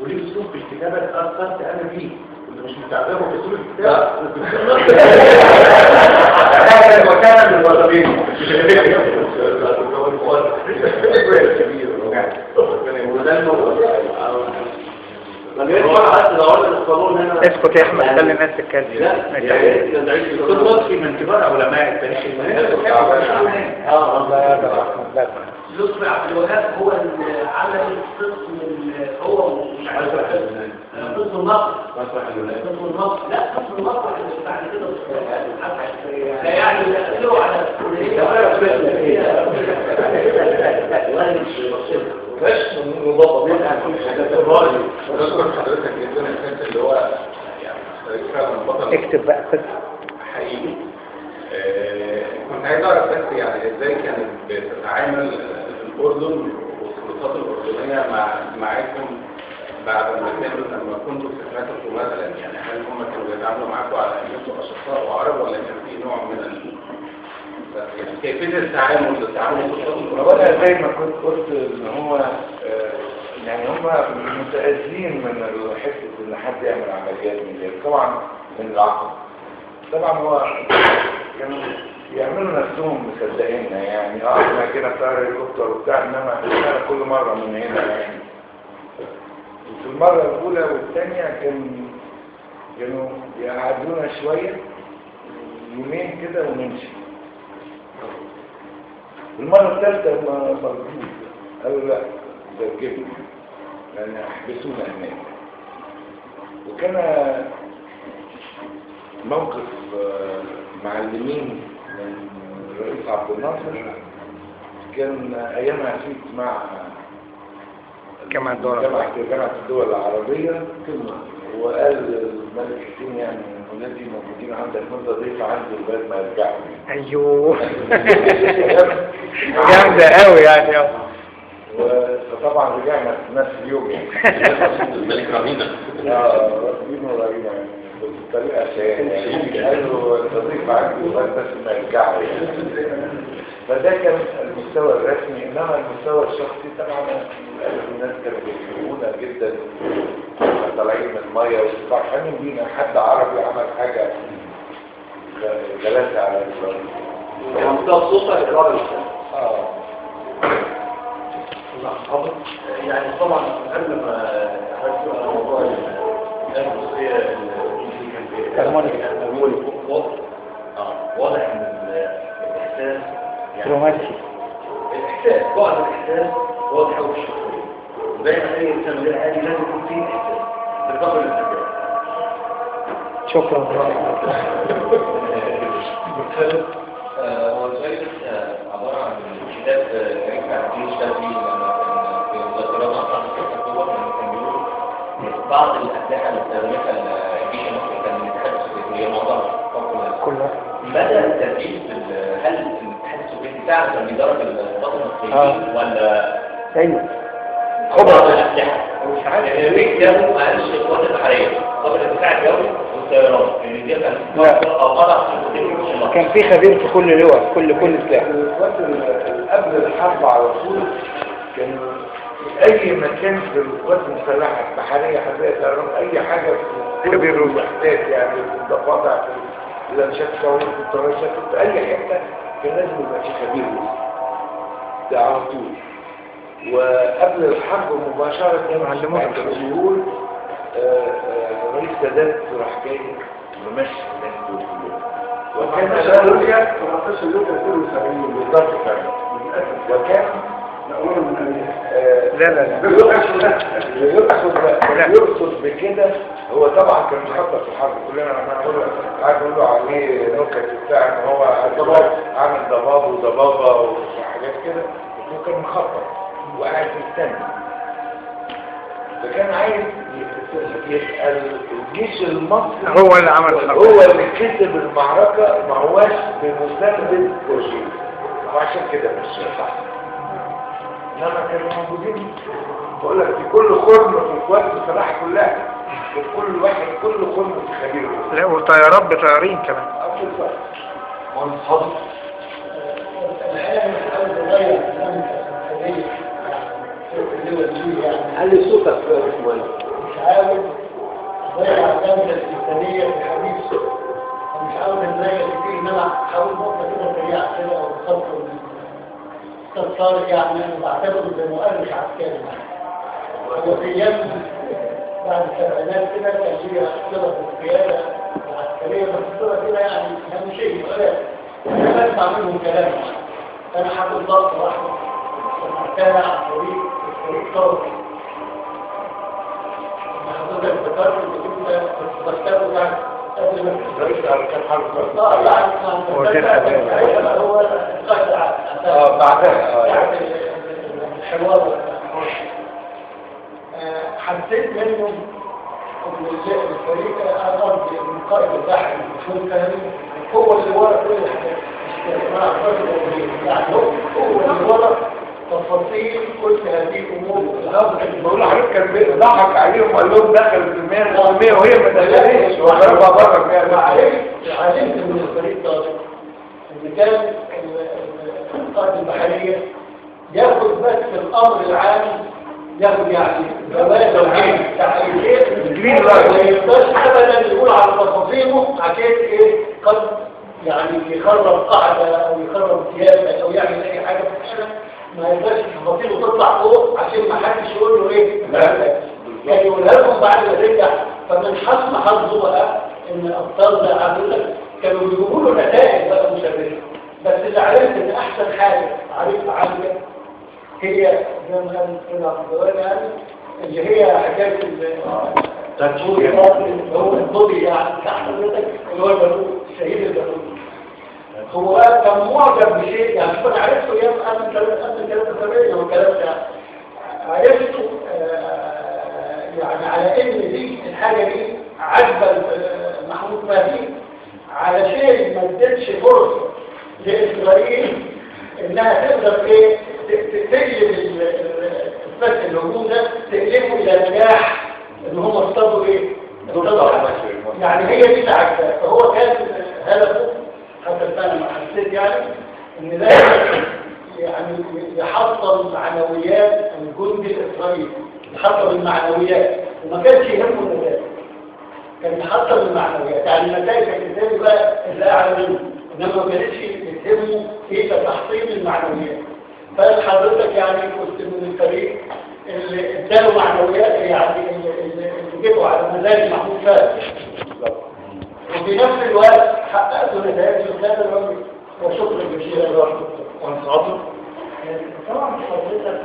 وليه أسلوب في الكتابة اتأثرت أنا بيه. كنت مش متعجبه بأسلوب الكتابة. أهلا وسهلا بالوطنيين. اسكت يا احمد، خلي الناس تتكلم. دكتور لطفي من كبار علماء التاريخ المصري. الله يرضى احمد. لطفي عبد الوهاب هو اللي عمل قسم، هو مش عارف قسم النقد، قسم النقد، لا قسم النقد اللي بعد كده يعني تأثيره على الكلية. ماشي نظبط. بشكر حضرتك جدا يا اللي هو يعني فعلا بطل. اكتب بقى قصة حقيقي. كنت عايز اعرف بس يعني ازاي كانت بتتعامل الاردن والسلطات الاردنية معاكم بعد ما كانوا لما كنتوا في سكناتكم مثلا، يعني هل هم كانوا بيتعاملوا معاكم على انكم اشقاء وعرب، ولا كان في نوع من يعني كيفية التعامل السلطات الاردنية؟ زي ما كنت قلت ان هو يعني هم متأذين من حتة ان حد يعمل عمليات من دي، طبعا من العقل. طبعا هو كانوا يعملوا نفسهم مصدقيننا يعني، احنا كده بتاع هليكوبتر وبتاع، انما احنا كل مرة من هنا يعني. وفي المرة الاولى والثانية كانوا يقعدونا شوية يومين كده ونمشي. المرة الثالثة ما رضيوش، قالوا لا ده الجبن يعني احبسونا هناك. وكان موقف معلمين من الرئيس عبد الناصر، كان ايامها في اجتماع جامعة الدول العربية، وقال الملك حسين يعني ولادي موجودين عندك وانت ضيف عندي لغاية ما يرجعوا. ايوه جامدة قوي يعني. فطبعا رجعنا في نفس اليوم يعني. الملك رهينة. رهينة رهينة يعني بطريقة خيال يعني. قالوا انت ضيف عندي لغاية بس ما يرجعوا يعني. فده كان المستوى الرسمي. انما المستوى الشخصي طبعا الناس كانوا بيحبونا جدا، طالعين من المية وفرحانين بينا، حد عربي عمل حاجة جلسه على اسرائيل. منطقة السلطة الاراده. يعني طبعا قبل ما احكي على موضوع المصرية اللي كان واضح واضح ان الاحساس يعني رومانسي، الاحساس بعد الاحساس واضح قوي في الشخصية، ودايما اي انسان غير عادي لازم يكون فيه احساس بالرغم من الذكاء. شكرا. هو سؤالي بس عبارة عن كتاب كريم عبد الشافعي لما كان في مذكرات عن 6 اكتوبر، لما كان بيقول بعض الاسلحة اللي استخدمتها الجيش المصري كان من الاتحاد السوفيتي، هي معظمها كلها. مدى التركيز هل الاتحاد السوفيتي فعلا كان بيدرب الضباط المصريين ولا؟ ايوه خبرة الاسلحة مش عارف يعني ليه جابوا ما قالش القوات البحرية، طب الدفاع الجوي والطيران يعني دي كانت او كان في خبير في كل لواء، كل سلاح. الوقت قبل الحرب على طول كان اي مكان في القوات المسلحة البحرية حربيه طيران اي حاجة في خبير روسي الوحدات يعني في الضفادع في اللانشات الصواريخ في الطراشات في اي حتة كان لازم يبقى في خبير روسي ده على طول. وقبل الحرب مباشرة بعد شهور رئيس سادات راح جاي ممشي الناس دول كلهم، وكان 17 يوليو 72 بالظبط فعلا. وكان لا لا لا يقصد بكده هو طبعا كان مخطط في الحرب كلنا لما نقول عارف نقول عليه نكت بتاع ان هو عامل ضباب وضبابه وحاجات كده، بس هو كان مخطط وقاعد مستني، فكان عايز يبقى الجيش المصري هو اللي عمل الحرب، هو اللي كسب المعركة، ما هواش بمساندة الجيش، وعشان كده مش صح. انما كانوا موجودين بقول لك في كل خرم في القوات المسلحة كلها، في كل واحد كل خرم في خبير. لا وطيارات بطيارين كمان. بالظبط. مهندس حاضر. الحقيقة مش عاوز اغير كلام الخليج يعني علي صوتك يا باشمهندس. مش عاوز اضيع اللمسة الانسانية في الحديث، ومش عاوز نضيع كتير، انما هحاول نقطة كده سريعة كده او خطوة من استاذ طارق. يعني انا بعتبره زي مؤرخ عسكري. هو في ايام بعد السبعينات كده كان ليا صله بالقيادة العسكرية، بس صله كده يعني اهم شيء ولا انا بسمع منهم كلام. انا هاخد ضغط واحدة سمعتها عن طريق الفريق طارق. حضرتك ذكرت انك انت كنت بختاره بعد قبل ما رئيس اركان حرب. يعني هو القائد العام بعدها بعد الحوار. حسيت منه ان الفريق قصدي القائد البحري محمود فهمي هو اللي ورا كل الحاجات، يعني هو اللي ورا تفاصيل كل هذه الامور. بقول لحضرتك كان بيضحك عليهم وقال لهم دخل في 100% وهي ما دخلتش وضربها بره 100%. علمت من الفريق طارق ان كان القائد البحرية ياخد بس الامر العام، ياخد يعني جواز تعليمين، ما يقدرش ابدا يقول على تفاصيله عشان ايه قد يعني يخرب قاعدة او يخرب سياسة او يعمل اي حاجة، ما يقدرش تفاصيله تطلع فوق عشان ما حدش يقول له ايه. كان يقولها لكم بعد ما ترجع. فمن حسن حظه بقى ان الابطال ده حضرتك كانوا بيجيبوا له نتائج بقى مشرفة. بس اللي عرفت ان احسن حاجة عرفت عنها هي زي ما قال الاستاذ عبد الجواد يعني اللي هي حكاية اللي هو الضبي يعني بتاع حضرتك اللي هو البارود، الشهيد البارود. هو كان معجب بشيء يعني انا عرفته ايام قبل 73 هو الكلام ده عرفته يعني على ان دي الحاجة دي عجبه محمود فهمي علشان ما ادتش فرصة لاسرائيل انها تقدر ايه تقلب الفتح الهجوم ده تقلبه الى نجاح ان هم اصطادوا ايه يعني هي دي اللي عجباه. فهو كان هدفه حتى انا ما حسيت يعني ان ده يعني يحطم معنويات الجندي الاسرائيلي، يحطم المعنويات، وما كانش يهمه النتائج، كان يحطم المعنويات. يعني النتائج كانت بتهمه بقى اللي اعلى منه، انما ما كانتش بتهمه كيف تحطيم المعنويات. فحضرتك يعني كنت من الفريق اللي اداله معنويات، يعني اللي جبوا على مزاج محمود فهمي، وفي نفس الوقت حققتوا نتائج الخير الرجل. وشكرا جزيلا لحضرتك. طبعا حضرتك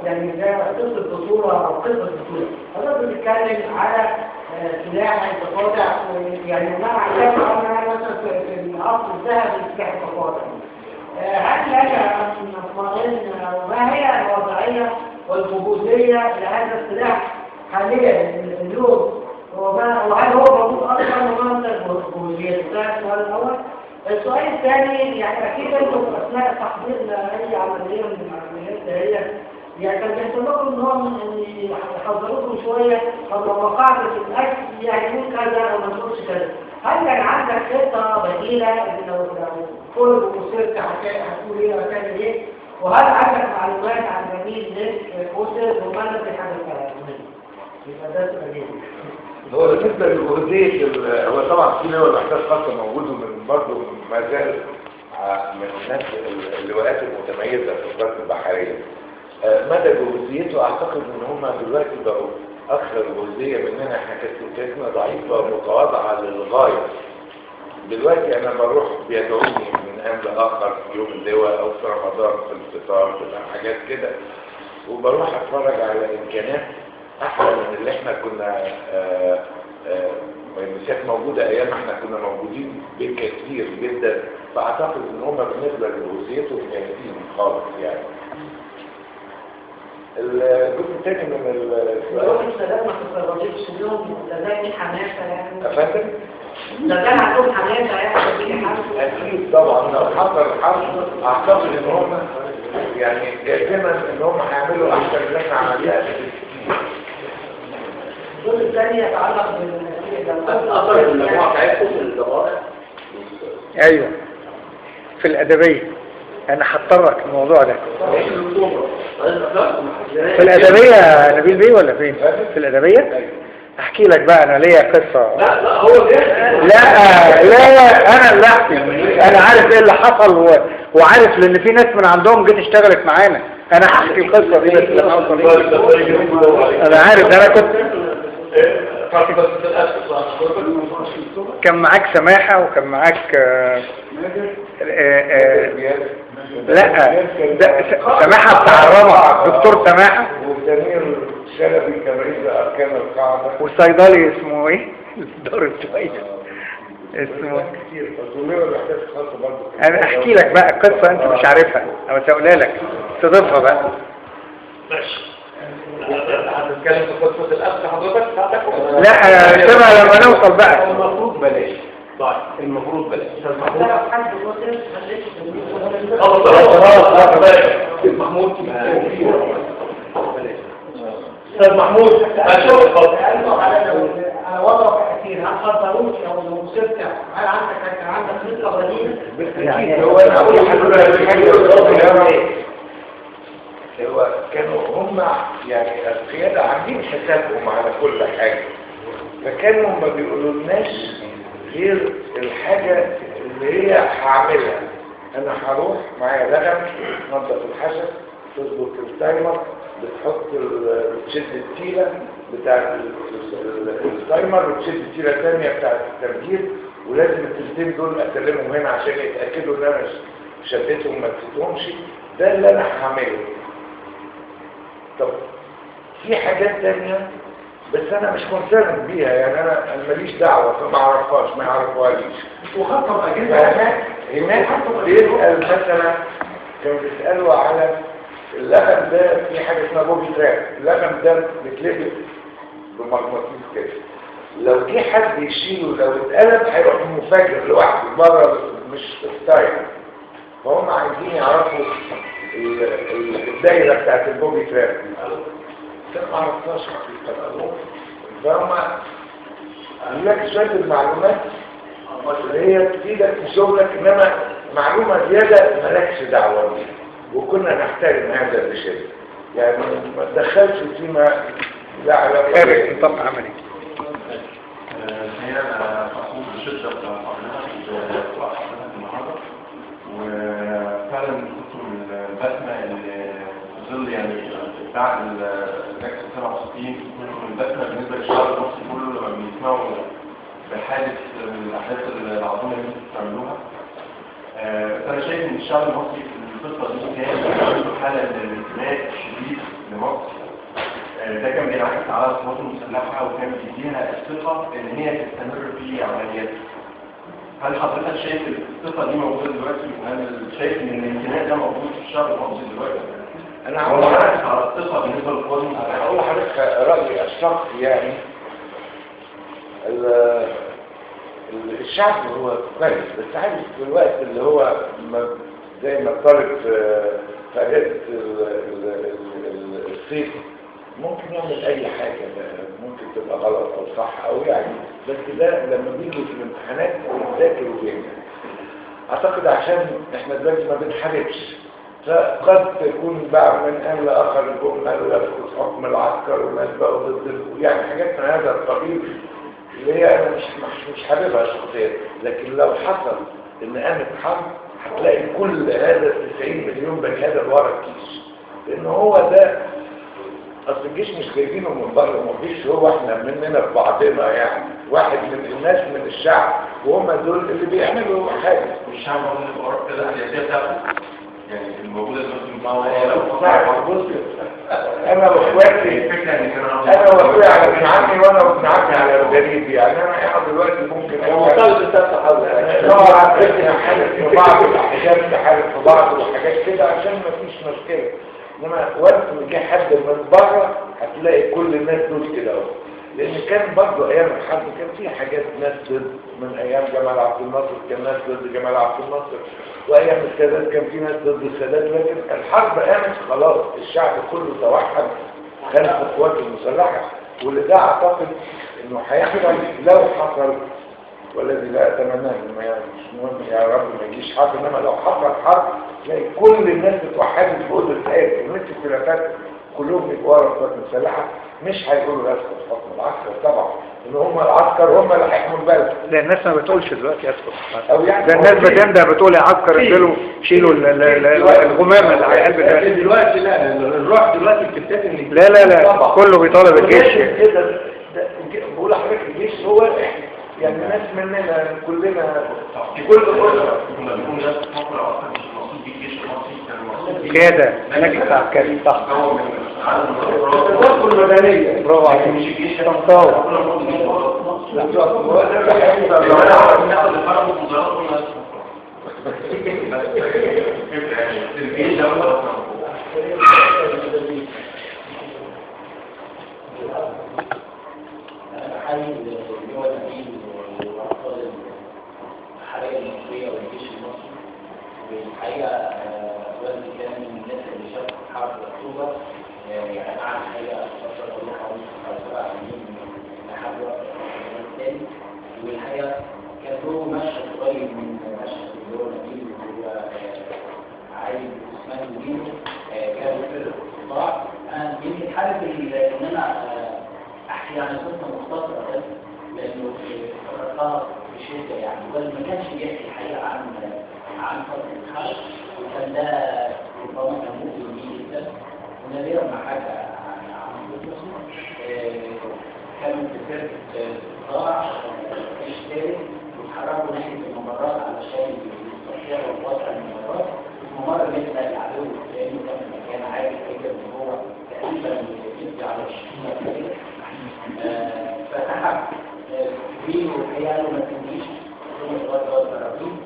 يعني ده قصة بطوله او قصة بطوله، حضرتك بتتكلم على سلاح الضفادع، يعني ما عندنا مثلا في العصر الذهبي سلاح الضفادع. هل لك ان نطمئن ما هي الوضعية والوجوديه لهذا السلاح حاليا اليوم وهل هو موجود اصلا وما انت ده السؤال الاول. السؤال الثاني، يعني اكيد انتم اثناء تحضير لاي عملية من العمليات دي يعني كان بيحصل لكم ان هو يحذروكم شوية، طب لو وقعت في الاكل يعني قول كذا او ما تقولش كذا، هل كان عندك خطه بديله ان لو كل وصلت هتقول ايه وهتعمل ايه؟ وهل عندك معلومات عن زميل لك اسر وما الذي حدث منه؟ يبقى ده سؤالين. هو بالنسبة للجهوزيه، هو طبعا في لواء الاحداث خاصة موجود ومن برضه ما زال من الناس اللواءات المتميزة في القوات البحرية. مدى جهوزيته اعتقد ان هم دلوقتي بقوا اكثر جهوزيه مننا، احنا كانت امكانياتنا ضعيفة ومتواضعه للغاية. دلوقتي انا بروح بيدعوني من ان لاخر في يوم اللواء او في رمضان في الفطار في حاجات كده، وبروح اتفرج على امكانيات احلى من اللي احنا كنا كانت موجودة ايام احنا كنا موجودين بكثير جدا. فاعتقد ان هم بالنسبة لجهوزيتهم جاهزين خالص يعني. الجزء الثاني من السؤال، السلام ما تتفرجش اليوم لا زال في حماسه يعني؟ افندم؟ لا زال عندهم حماسه يعني؟ اكيد طبعا، لو حصل حرب اعتقد ان هم يعني جازما ان هم هيعملوا احسن من اللي احنا عملناه. الجزء الثاني يتعلق اثر المجموعة بتاعتكم في الذخائر. ايوه في الادبية، انا هتطرق الموضوع ده في الادبية. نبيل بيه ولا فين؟ في الادبية احكي لك بقى، انا ليا قصة. لا لا هو لا لا انا اللي احكي، انا عارف ايه اللي حصل وعارف لان في ناس من عندهم جت اشتغلت معانا. انا هحكي القصة دي بس لما اوصل. انا عارف، انا كنت كان معاك سماحة وكان معاك لا ده سماحة بتاع الرمق، دكتور سماحة، وسمير شلبي كان رئيس اركان القاعدة، والصيدلي اسمه ايه؟ دار شوية اسمه كتير. انا احكي لك بقى قصة انت مش عارفها، انا سأقولها لك تضيفها بقى. ماشي، هتتكلم في قصة الأسر حضرتك بتاعتك؟ لا سيبها لما نوصل بقى. المفروض بلاش. طيب المفروض بلاش. محمود، أستاذ محمود، على وضعك الأخير، هل حضروك أو لو وصلت هل عندك خطة بديلة؟ بالتأكيد. هو أنا أقول لحضرتك هو كانوا هم يعني القيادة عاملين حسابهم على كل حاجة، فكانوا ما بيقولولناش غير الحاجة اللي هي هعملها. أنا هروح معايا لغم، تنظف الحشد، تظبط ال timer، بتحط بتشد التيلة بتاعت ال timer، وتشد التيلة الثانية بتاعت التفجير، ولازم التلتين دول أسلمهم هنا عشان يتأكدوا إن أنا شديتهم ما نسيتهمش. ده اللي أنا هعمله. طب في حاجات تانية بس انا مش concerned بيها، يعني انا ماليش دعوة، فما اعرفهاش، ما يعرفوهاليش. وخطب اجهزة هناك بيسأل مثلا، كانوا بيسألوا على اللغم ده، في حاجة اسمها booby trap، اللغم ده بيتلبس بمغناطيس كده، لو جه حد يشيله لو اتقلب هيروح منفجر لوحده بره، مش style. فهم عايزين يعرفوا الدايرة بتاعت ال booby trap دي، ما عرفتهاش حقيقة. فهم قالوا لك شوية المعلومات اللي هي تفيدك في شغلك، انما معلومة زيادة مالكش دعوه بيها، وكنا نحترم هذا الشيء، يعني ما تدخلش فيما لا علاقة خارج نطاق عملي. الحقيقة انا فخور بشده بحضرتك بحضرتك النهارده، وفعلا كنتوا البسمة اللي في ظل يعني بعد النكسه 67، كنتوا البسمة بالنسبة للشعب المصري كله لما بيسمعوا بحادث من الاحداث العظيمة اللي انتوا بتعملوها. بس انا شايف ان الشعب المصري في الفترة دي كان عنده حاله من الانتماء الشديد لمصر. ده كان بينعكس على القوات المسلحة وكان بيديها الثقة ان هي تستمر في عملياتها. هل حضرتك شايف الثقة دي موجودة دلوقتي؟ وهل شايف ان الانتماء ده موجود في الشعب المصري دلوقتي؟ انا هقول على الثقة بالنسبة للقوات المسلحة. انا هقول لحضرتك رايي الشخصي، يعني الشعب هو كويس، بس عارف في الوقت اللي هو زي ما الطالب في اجازه الصيف ممكن يعمل اي حاجة، ممكن تبقى غلط او صح او يعني، بس ده لما بيجي في الامتحانات بيذاكر وبينجح. اعتقد عشان احنا دلوقتي ما بنحاربش، فقد تكون بقى من ان لاخر الجملة يسقط حكم العسكر والناس بقوا ضد، يعني حاجات من هذا القبيل اللي هي انا مش حاببها شخصيا. لكن لو حصل ان قامت حرب هتلاقي كل هذا 90 مليون بني ادم ورا الجيش، لان هو ده اصل الجيش مش جايبينه من بره، ما فيش هو احنا مننا في بعضنا، يعني واحد من الناس من الشعب، وهم دول اللي بيعملوا حاجة. والشعب هو اللي بيقرر كده السياسية بتاعته، يعني الموجودة دلوقتي. بص انا واخواتي، انا واخويا على ابن عمي، وانا وابن عمي على الغريب، يعني انا قاعد دلوقتي ممكن نحارب في بعض الحاجات، نحارب في بعض وحاجات كده عشان ما فيش مشكلة. انما وقت ما جه حد من بره هتلاقي كل الناس دول كده اهو، لان كان برضه ايام الحرب كان في حاجات ناس ضد، من ايام جمال عبد الناصر كان ناس ضد جمال عبد الناصر، وايام السادات كان في ناس ضد السادات، لكن الحرب قامت خلاص الشعب كله توحد خلف القوات المسلحة. واللي ده اعتقد انه هيحصل لو حصل، والذي لا اتمناه، مش مهم يا رب ما يجيش حرب، انما لو حصل حرب تلاقي كل الناس اتوحدت في اوضة الآب ونفس الخلافات كلهم يبقوا ورا القوات المسلحة، مش هيقولوا يسقط حكم العسكر طبعا، ان هم العسكر هم اللي هيحموا البلد. لا الناس ما بتقولش دلوقتي يسقط، او يعني ده الناس بتنده بتقول يا عسكر انزلوا شيلوا الغمامة اللي على قلب البلد دلوقتي. لا الروح دلوقتي بتبتدي ان لا لا لا كله بيطالب الجيش كده. بقول لحضرتك الجيش هو احنا، يعني الناس مننا كلنا كل اسره. لما بيكون يسقط حكم العسكر مش المقصود بيه الجيش المصري، كان المقصود بيه قيادة مجلس عسكري، صح؟ التدخل المدنية. برافو عليك، مش الجيش طنطاوي. هو ده اللي هيحصل. ناخد الفرق والمزارات كلها الجيش ده هو. أنا بحيي اللي هو نبيل وأبطال الحرية المصرية والجيش المصري. والحقيقة والدي كان من الناس اللي شاركوا في حرب أكتوبر، يعني قعد الحقيقة فترة طويلة حوالي 7 سنين لحد وقت الثاني. والحقيقة كان له مشهد قريب من مشهد اللي هو نبيل اللي هو علي عثمان وجيله، كانوا فرقة القطاع. أنا يمكن حابب إن أنا أحكي عن قصة مختصرة بس لأنه افتكرتها بشدة، يعني بل ما كانش بيحكي الحقيقة عن فترة الحرب، وكان ده ربما كان مؤلم ليه جدا. ونادرا ما حكى عن قصته. كانوا في فرقة قطاع جيش ثالث، واتحركوا ناحية الممرات علشان يستطيعوا الوصول الممرات. الممر بالنسبة للعدو لأنه كان في مكان عالي جدا، إن هو تقريبا يدي على الشمال كده. فسحب كبير والحقيقة قالوا ما تنجيش هم صغار ضربين،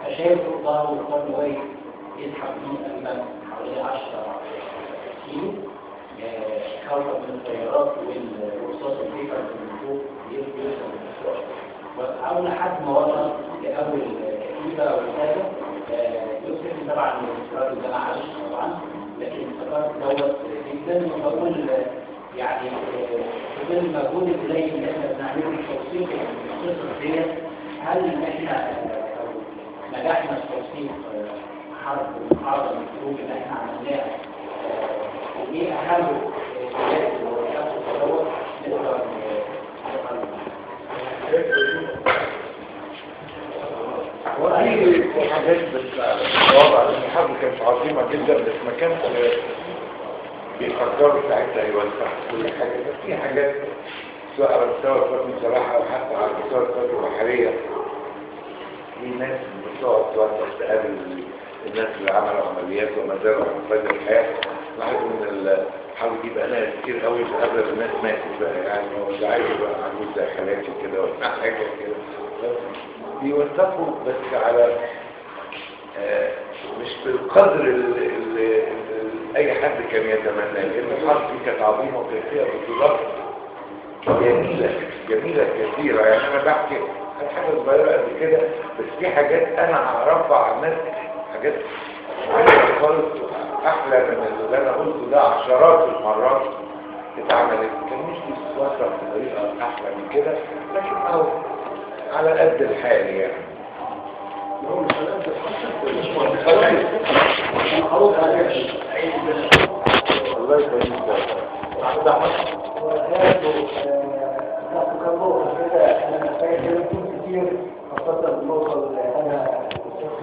فشايل فوق ظهره وقرر إن هو يسحب بيه تقريبا حوالي 10 كيلو خوفا من الطيارات والرصاص الفيفر من فوق يوصل للفراش. وأول لحد ما وصل لأول كتيبة وكذا. يوسف طبعا الراجل ده معلش طبعا، لكن افتكرت دوت جدا. وبقول يعني في ظل المجهود القليل اللي احنا بنعمله في توثيق القصص ديت، هل احنا نجحنا في توثيق حرب المحاربة الحروب اللي احنا عملناها؟ وايه اهم الحاجات اللي وثقت دوت نقدر هو في حاجات بس الوضع لان الحرب كانت عظيمة جدا، بس ما كانش بيقدروا ساعتها يوسعوا كل حاجة. بس في حاجات سواء على مستوى القوات المسلحة او حتى على مستوى القوات البحرية، في ناس بتقعد توثق تقابل الناس اللي عملوا عمليات وما زالوا على قيد الحياة. لاحظ ان الحرب دي بقى لها كتير قوي، اغلب الناس ماتت بقى، يعني هو مش عايز يبقى عجوز زي حالاتي كده ولا حاجة كده. بيوثقوا بس على مش بالقدر اللي اي حد كان يتمناه، لان الحرب دي كانت عظيمة وكانت فيها بطولات جميلة جميلة كثيرة. يعني انا بحكي عن حاجة صغيرة قد كده، بس في حاجات انا اعرفها عن الناس، حاجات خالص احلى من اللي انا قلته ده عشرات المرات اتعملت. كان نفسي تتوصل بطريقة احلى من كده، لكن اهو على قد الحال يعني. هو مش على قد الحال. الله يخليك.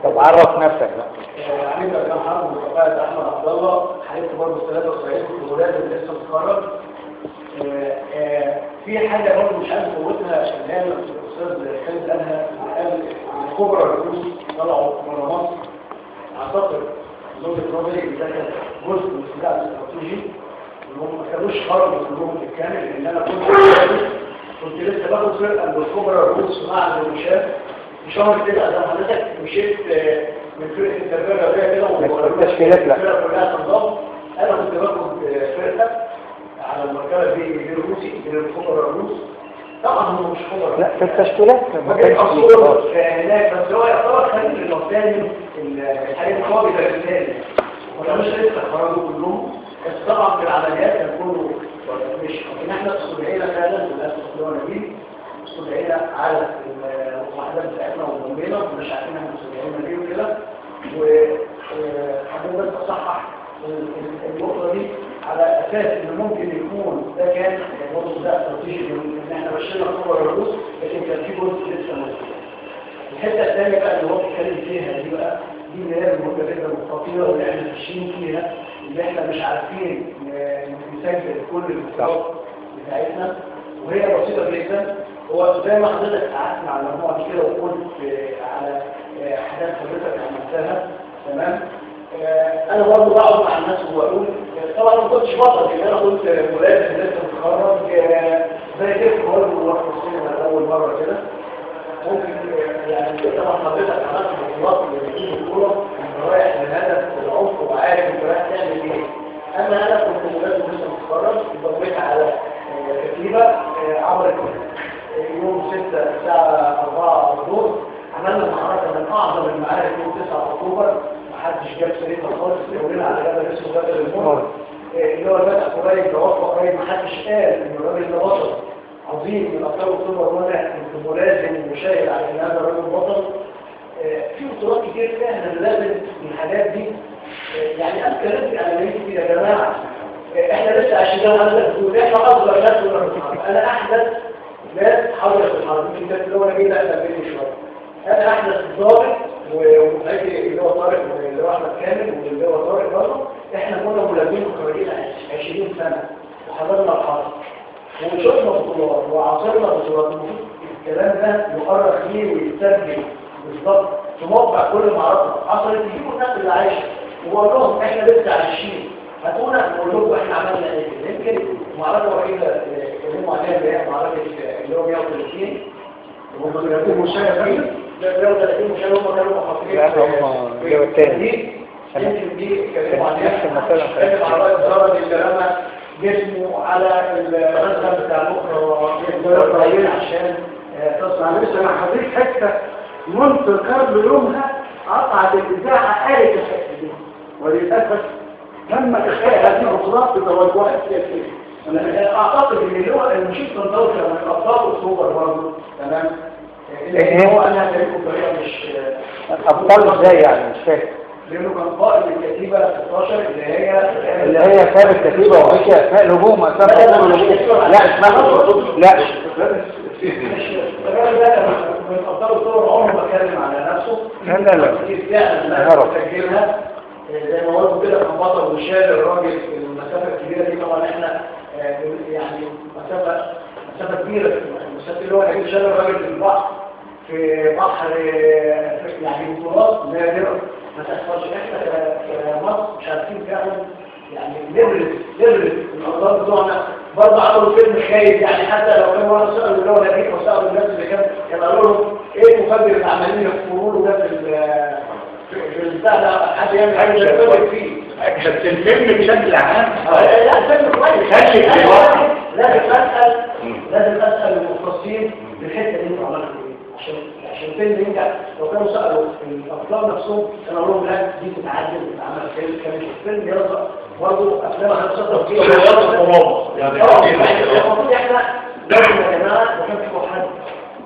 طب عرف نفسك بقى. عميد أركان حرب متقاعد احمد عبد الله، حاليا برضه 73، كنت ملازم لسه متخرج. في حاجة برضه مش عارف افوتها، اللي هي الاستاذ خالد قالها، قال الخبراء الروس طلعوا بره مصر. اعتقد زوجة نظري ده كان جزء من السلاح الاستراتيجي، ان هم ما كانوش خرجوا كلهم بالكامل، لان انا كنت لسه باخد فرقه من الخبراء الروس مع المشاة في شهر كده. زي حضرتك مشيت من فرقه التربية الرياضية كده والفرقة كلها تنضم. انا كنت باخد فرقه على المركبة دي الروسي من الخبراء الروس. طبعا هم مش خبراء، لا في التشكيلات ما كانش هناك، بس هو يعتبر خارج المباني الحاجات القوي ده بالتالي ما كانوش لسه خرجوا كلهم. بس طبعا في العمليات كان كله مش، لكن احنا استدعينا فعلا للاسف اللي هو نبيل، استدعينا على الوحدات بتاعتنا وضمينا، ومش عارفين احنا مستدعينا ليه وكده. وحابين بس اصحح النقطة دي على اساس ان ممكن يكون ده كان برضه ده استراتيجي ان احنا مشينا خبر الروس، لكن كان في جزء لسه موجود. الحتة الثانية بقى اللي هو بيتكلم فيها دي بقى، دي اللي هي المهمة جدا والخطيره واللي احنا ماشيين فيها، اللي احنا مش عارفين نسجل كل الخطوات بتاعتنا، وهي بسيطة جدا. هو زي ما حضرتك قعدت مع المجموعة دي كده وقلت على حاجات حضرتك عملتها، تمام. انا برضه بقعد مع الناس وبقول طبعا ما كنتش بطل، لان انا كنت ملازم لسه متخرج زي كده برضه، رحت السينما اول مرة كده. ممكن يعني طبعا حضرتك عملت بطولات اللي بطوله انت رايح للهدف بالعمق وعارف انت رايح تعمل ايه. اما انا كنت ملازم لسه متخرج، انضميت على كتيبة عملت يوم 6 الساعة 4 الظهر، عملنا معركة من اعظم المعارك يوم 9 اكتوبر، محدش جاب سيرتها خالص، قولنا على جبل اسمه جبل المر اللي هو بدأ قريب توفى قريب، محدش قال ان الراجل ده بطل عظيم من ابطال اكتوبر، وانا كنت ملازم وشاهد على ان هذا الراجل بطل. في بطولات كتير فعلا لازم الحاجات دي. يعني انا اتكلمت على كتير يا جماعة، احنا لسه عشان ده احنا اصغر ناس كنا في الحرب. انا احدث ناس حضرت الحرب، يمكن ده اللي هو انا جيت اقدم مني شوية. انا احدث ضابط ومتأكد اللي هو طارق واللي هو احمد كامل واللي هو طارق برضه، احنا كنا ملازمين متخرجين 20 سنة وحضرنا الحرب وشفنا بطولات وعاصرنا بطولات. المفروض الكلام ده يؤرخ ليه ويتسجل بالظبط في موقع كل معركة حصلت، يجيبوا الناس اللي عايشه وبقول لهم احنا لسه عايشين، هاتونا نقول لكم احنا عملنا ايه. يمكن المعركة الوحيدة اللي اتكلموا عليها اللي هي معركة اللي هو 130 وهم 30 مشاهد، 130 مشاهد هم كانوا محاصرين. لا هم الجو الثاني يمكن دي اتكلموا عليها. اتكلم على رائد زرد اللي رمى جسمه على المذهب بتاع بكره عشان تصنع. معلش انا حضرتك حتة مونte كارلو يومها قطعت الاذاعة قالت الحتة دي، وللاسف تم اخفاء هذه البطولات بتوجهات سياسية. انا اعتقد ان اللي هو المشير صندوق من ابطال اكتوبر برضه، تمام، لان هو انا هتاريخه بطريقة مش ابطال ازاي يعني، مش فاهم. لانه كان قائد الكتيبة 16 اللي هي سابت كتيبة ومشي اثناء الهجوم، اثناء الهجوم. لا اسمها لا الراجل ده من ابطال اكتوبر، عمره ما اتكلم على نفسه. لا لا لا هرب سجلها زي ما قلت كده، كان بطل وشال الراجل في المسافة الكبيرة دي. طبعا احنا يعني مسافة كبيرة، المسافة اللي هو شال الراجل في البحر، في بحر يعني بطولات نادرة ما تحصلش. احنا كمصر مش عارفين فعلا يعني نبرز الابطال بتوعنا. برضه عملوا فيلم خايب يعني، حتى لو كانوا واحد سالوا اللي هو نبيل وسالوا الناس اللي كان قالوا لهم ايه المفجر اللي عمالين يحفروا له ده في البتاع ده، حد يعمل حاجة يفجر فيه. بس الفيلم بشكل عام لا الفيلم كويس. لازم اسال المختصين في الحتة دي انتوا عملتوا ايه عشان الفيلم ينجح. لو كانوا سالوا الابطال نفسهم كانوا قالوا لهم لا دي تتعدل وتتعمل فيلم. كان الفيلم يرزق برضه افلام هتصدق فيها يعني المفروض احنا لازم يا جماعة لو كان في حد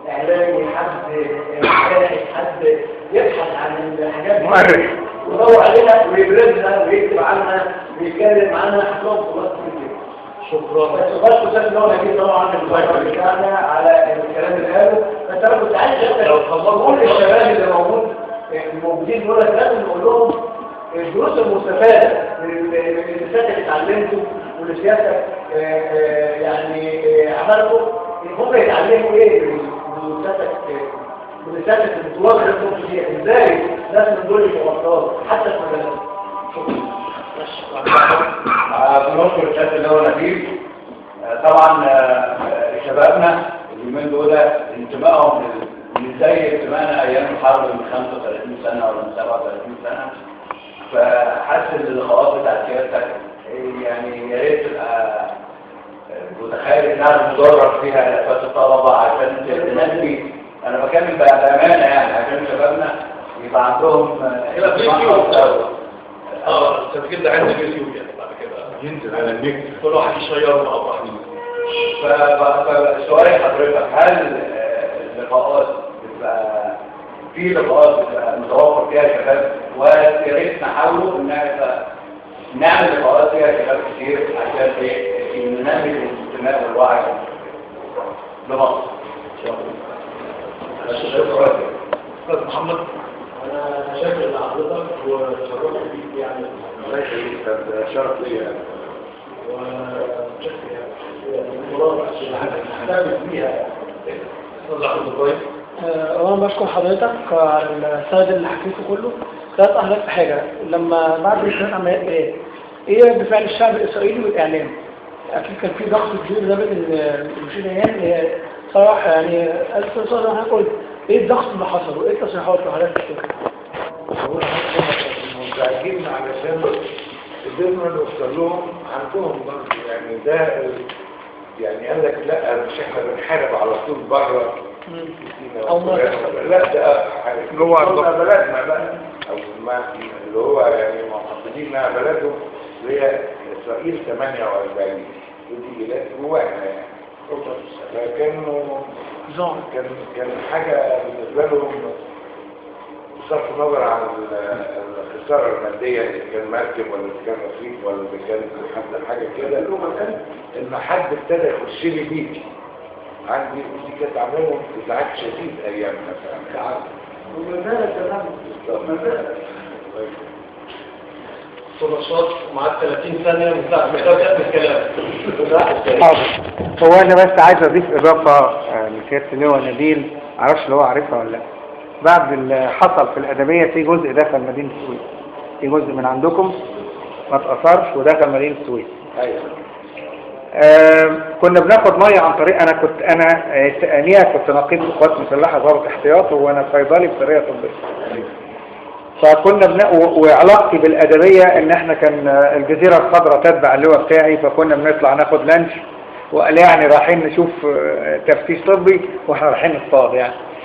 اعلامي، حد باحث، حد يبحث عن الحاجات دي مؤرخ ويدور عليها ويبرزها ويكتب عنها ويتكلم عنها، هتلاقوا بطولات كتير. شكرا. بس بس اللي هو نبيل طبعا الفايبر بتاعنا على الكلام اللي قاله. بس انا كنت عايز اقول للشباب اللي الموجودين دول لازم نقول لهم الدروس المستفادة من اللي سيادتك اتعلمته واللي سيادتك يعني عملته، هم يتعلموا ايه من سيادتك، من سيادتك البطولات اللي انتم فيها، ازاي ناس من دول يبقوا ابطال حتى في مجالاتهم. شكرا. بنشكر الشاب اللي هو نبيل. طبعا شبابنا اليومين دول انتمائهم مش زي انتمائنا ايام الحرب من 35 سنة ولا من 37 سنة، فحاسس ان اللقاءات بتاعت سيادتك يعني يا ريت تبقى متخيل انها مدرج فيها الافات الطلبة عشان تنمي. انا بكلم بامانه يعني عشان شبابنا يبقى عندهم اكتر. التسجيل ده عندي اليوتيوب يعني بعد كده ينزل على النت كل واحد يشيره مع بعض. فسؤال حضرتك، هل اللقاءات بتبقى في لقاءات بتبقى متوفر فيها شباب؟ ويا ريت نحاولوا ان نعمل لقاءات فيها شباب كتير عشان ننمي الانتماء والوعي لمصر. شكرا. استاذ محمد، انا شاكر لحضرتك وتشرفت بيك يعني. الله يخليك، ده شرف ليا. وشكرا يعني اللي بيها. استاذ احمد ابراهيم، اولا بشكر حضرتك على السند اللي حكيته كله. ثلاث اهداف في حاجة، لما بعد ثلاث عمليات ايه رد فعل الشعب الاسرائيلي والاعلام؟ اكيد كان في ضغط كبير لدرجة ان مشي ديان صراحة يعني الف سؤال انا قلت ايه الضغط اللي حصل وايه التصريحات اللي حضرتك بتقولها؟ هو منزعجين علشان قدرنا نوصل لهم عندهم برضه يعني ده يعني قال لك لا مش احنا بنحارب على طول بره او لا ده جوه بلدنا بقى، او ما اللي هو يعني معتقدين انها بلدهم اللي هي اسرائيل 48 ودي بلاد جواها يعني. فكانوا كان حاجة بالنسبة لهم بصرف النظر عن الخسارة المادية اللي كان مركب ولا اللي كان رصيد ولا اللي كان حد حاجة كده، ان حد ابتدى يخش لي بيتي عندي، دي كانت عامله لهم ازعاج شديد ايامنا فعلا. وما زالت تمام، ما زالت. نشاط معاك 30 ثانية مش هبدأ بالكلام. حاضر. هو انا بس عايز اضيف اضافة لسيادة اللواء نبيل، معرفش لو هو عارفها ولا لا. بعد اللي حصل في الادبية في جزء دخل مدينة السويس، في جزء من عندكم ما اتأثرش ودخل مدينة السويس. ايوه. كنا بناخد مية عن طريق، انا كنت انا كنت نقيب قوات مسلحة ضابط احتياط وانا صيدلي بطريقة طبية. فكنا وعلاقتي بالادبيه ان احنا كان الجزيرة الخضراء تتبع اللواء بتاعي، فكنا بنطلع ناخد لانش وقال يعني رايحين نشوف تفتيش طبي واحنا رايحين نصطاد يعني.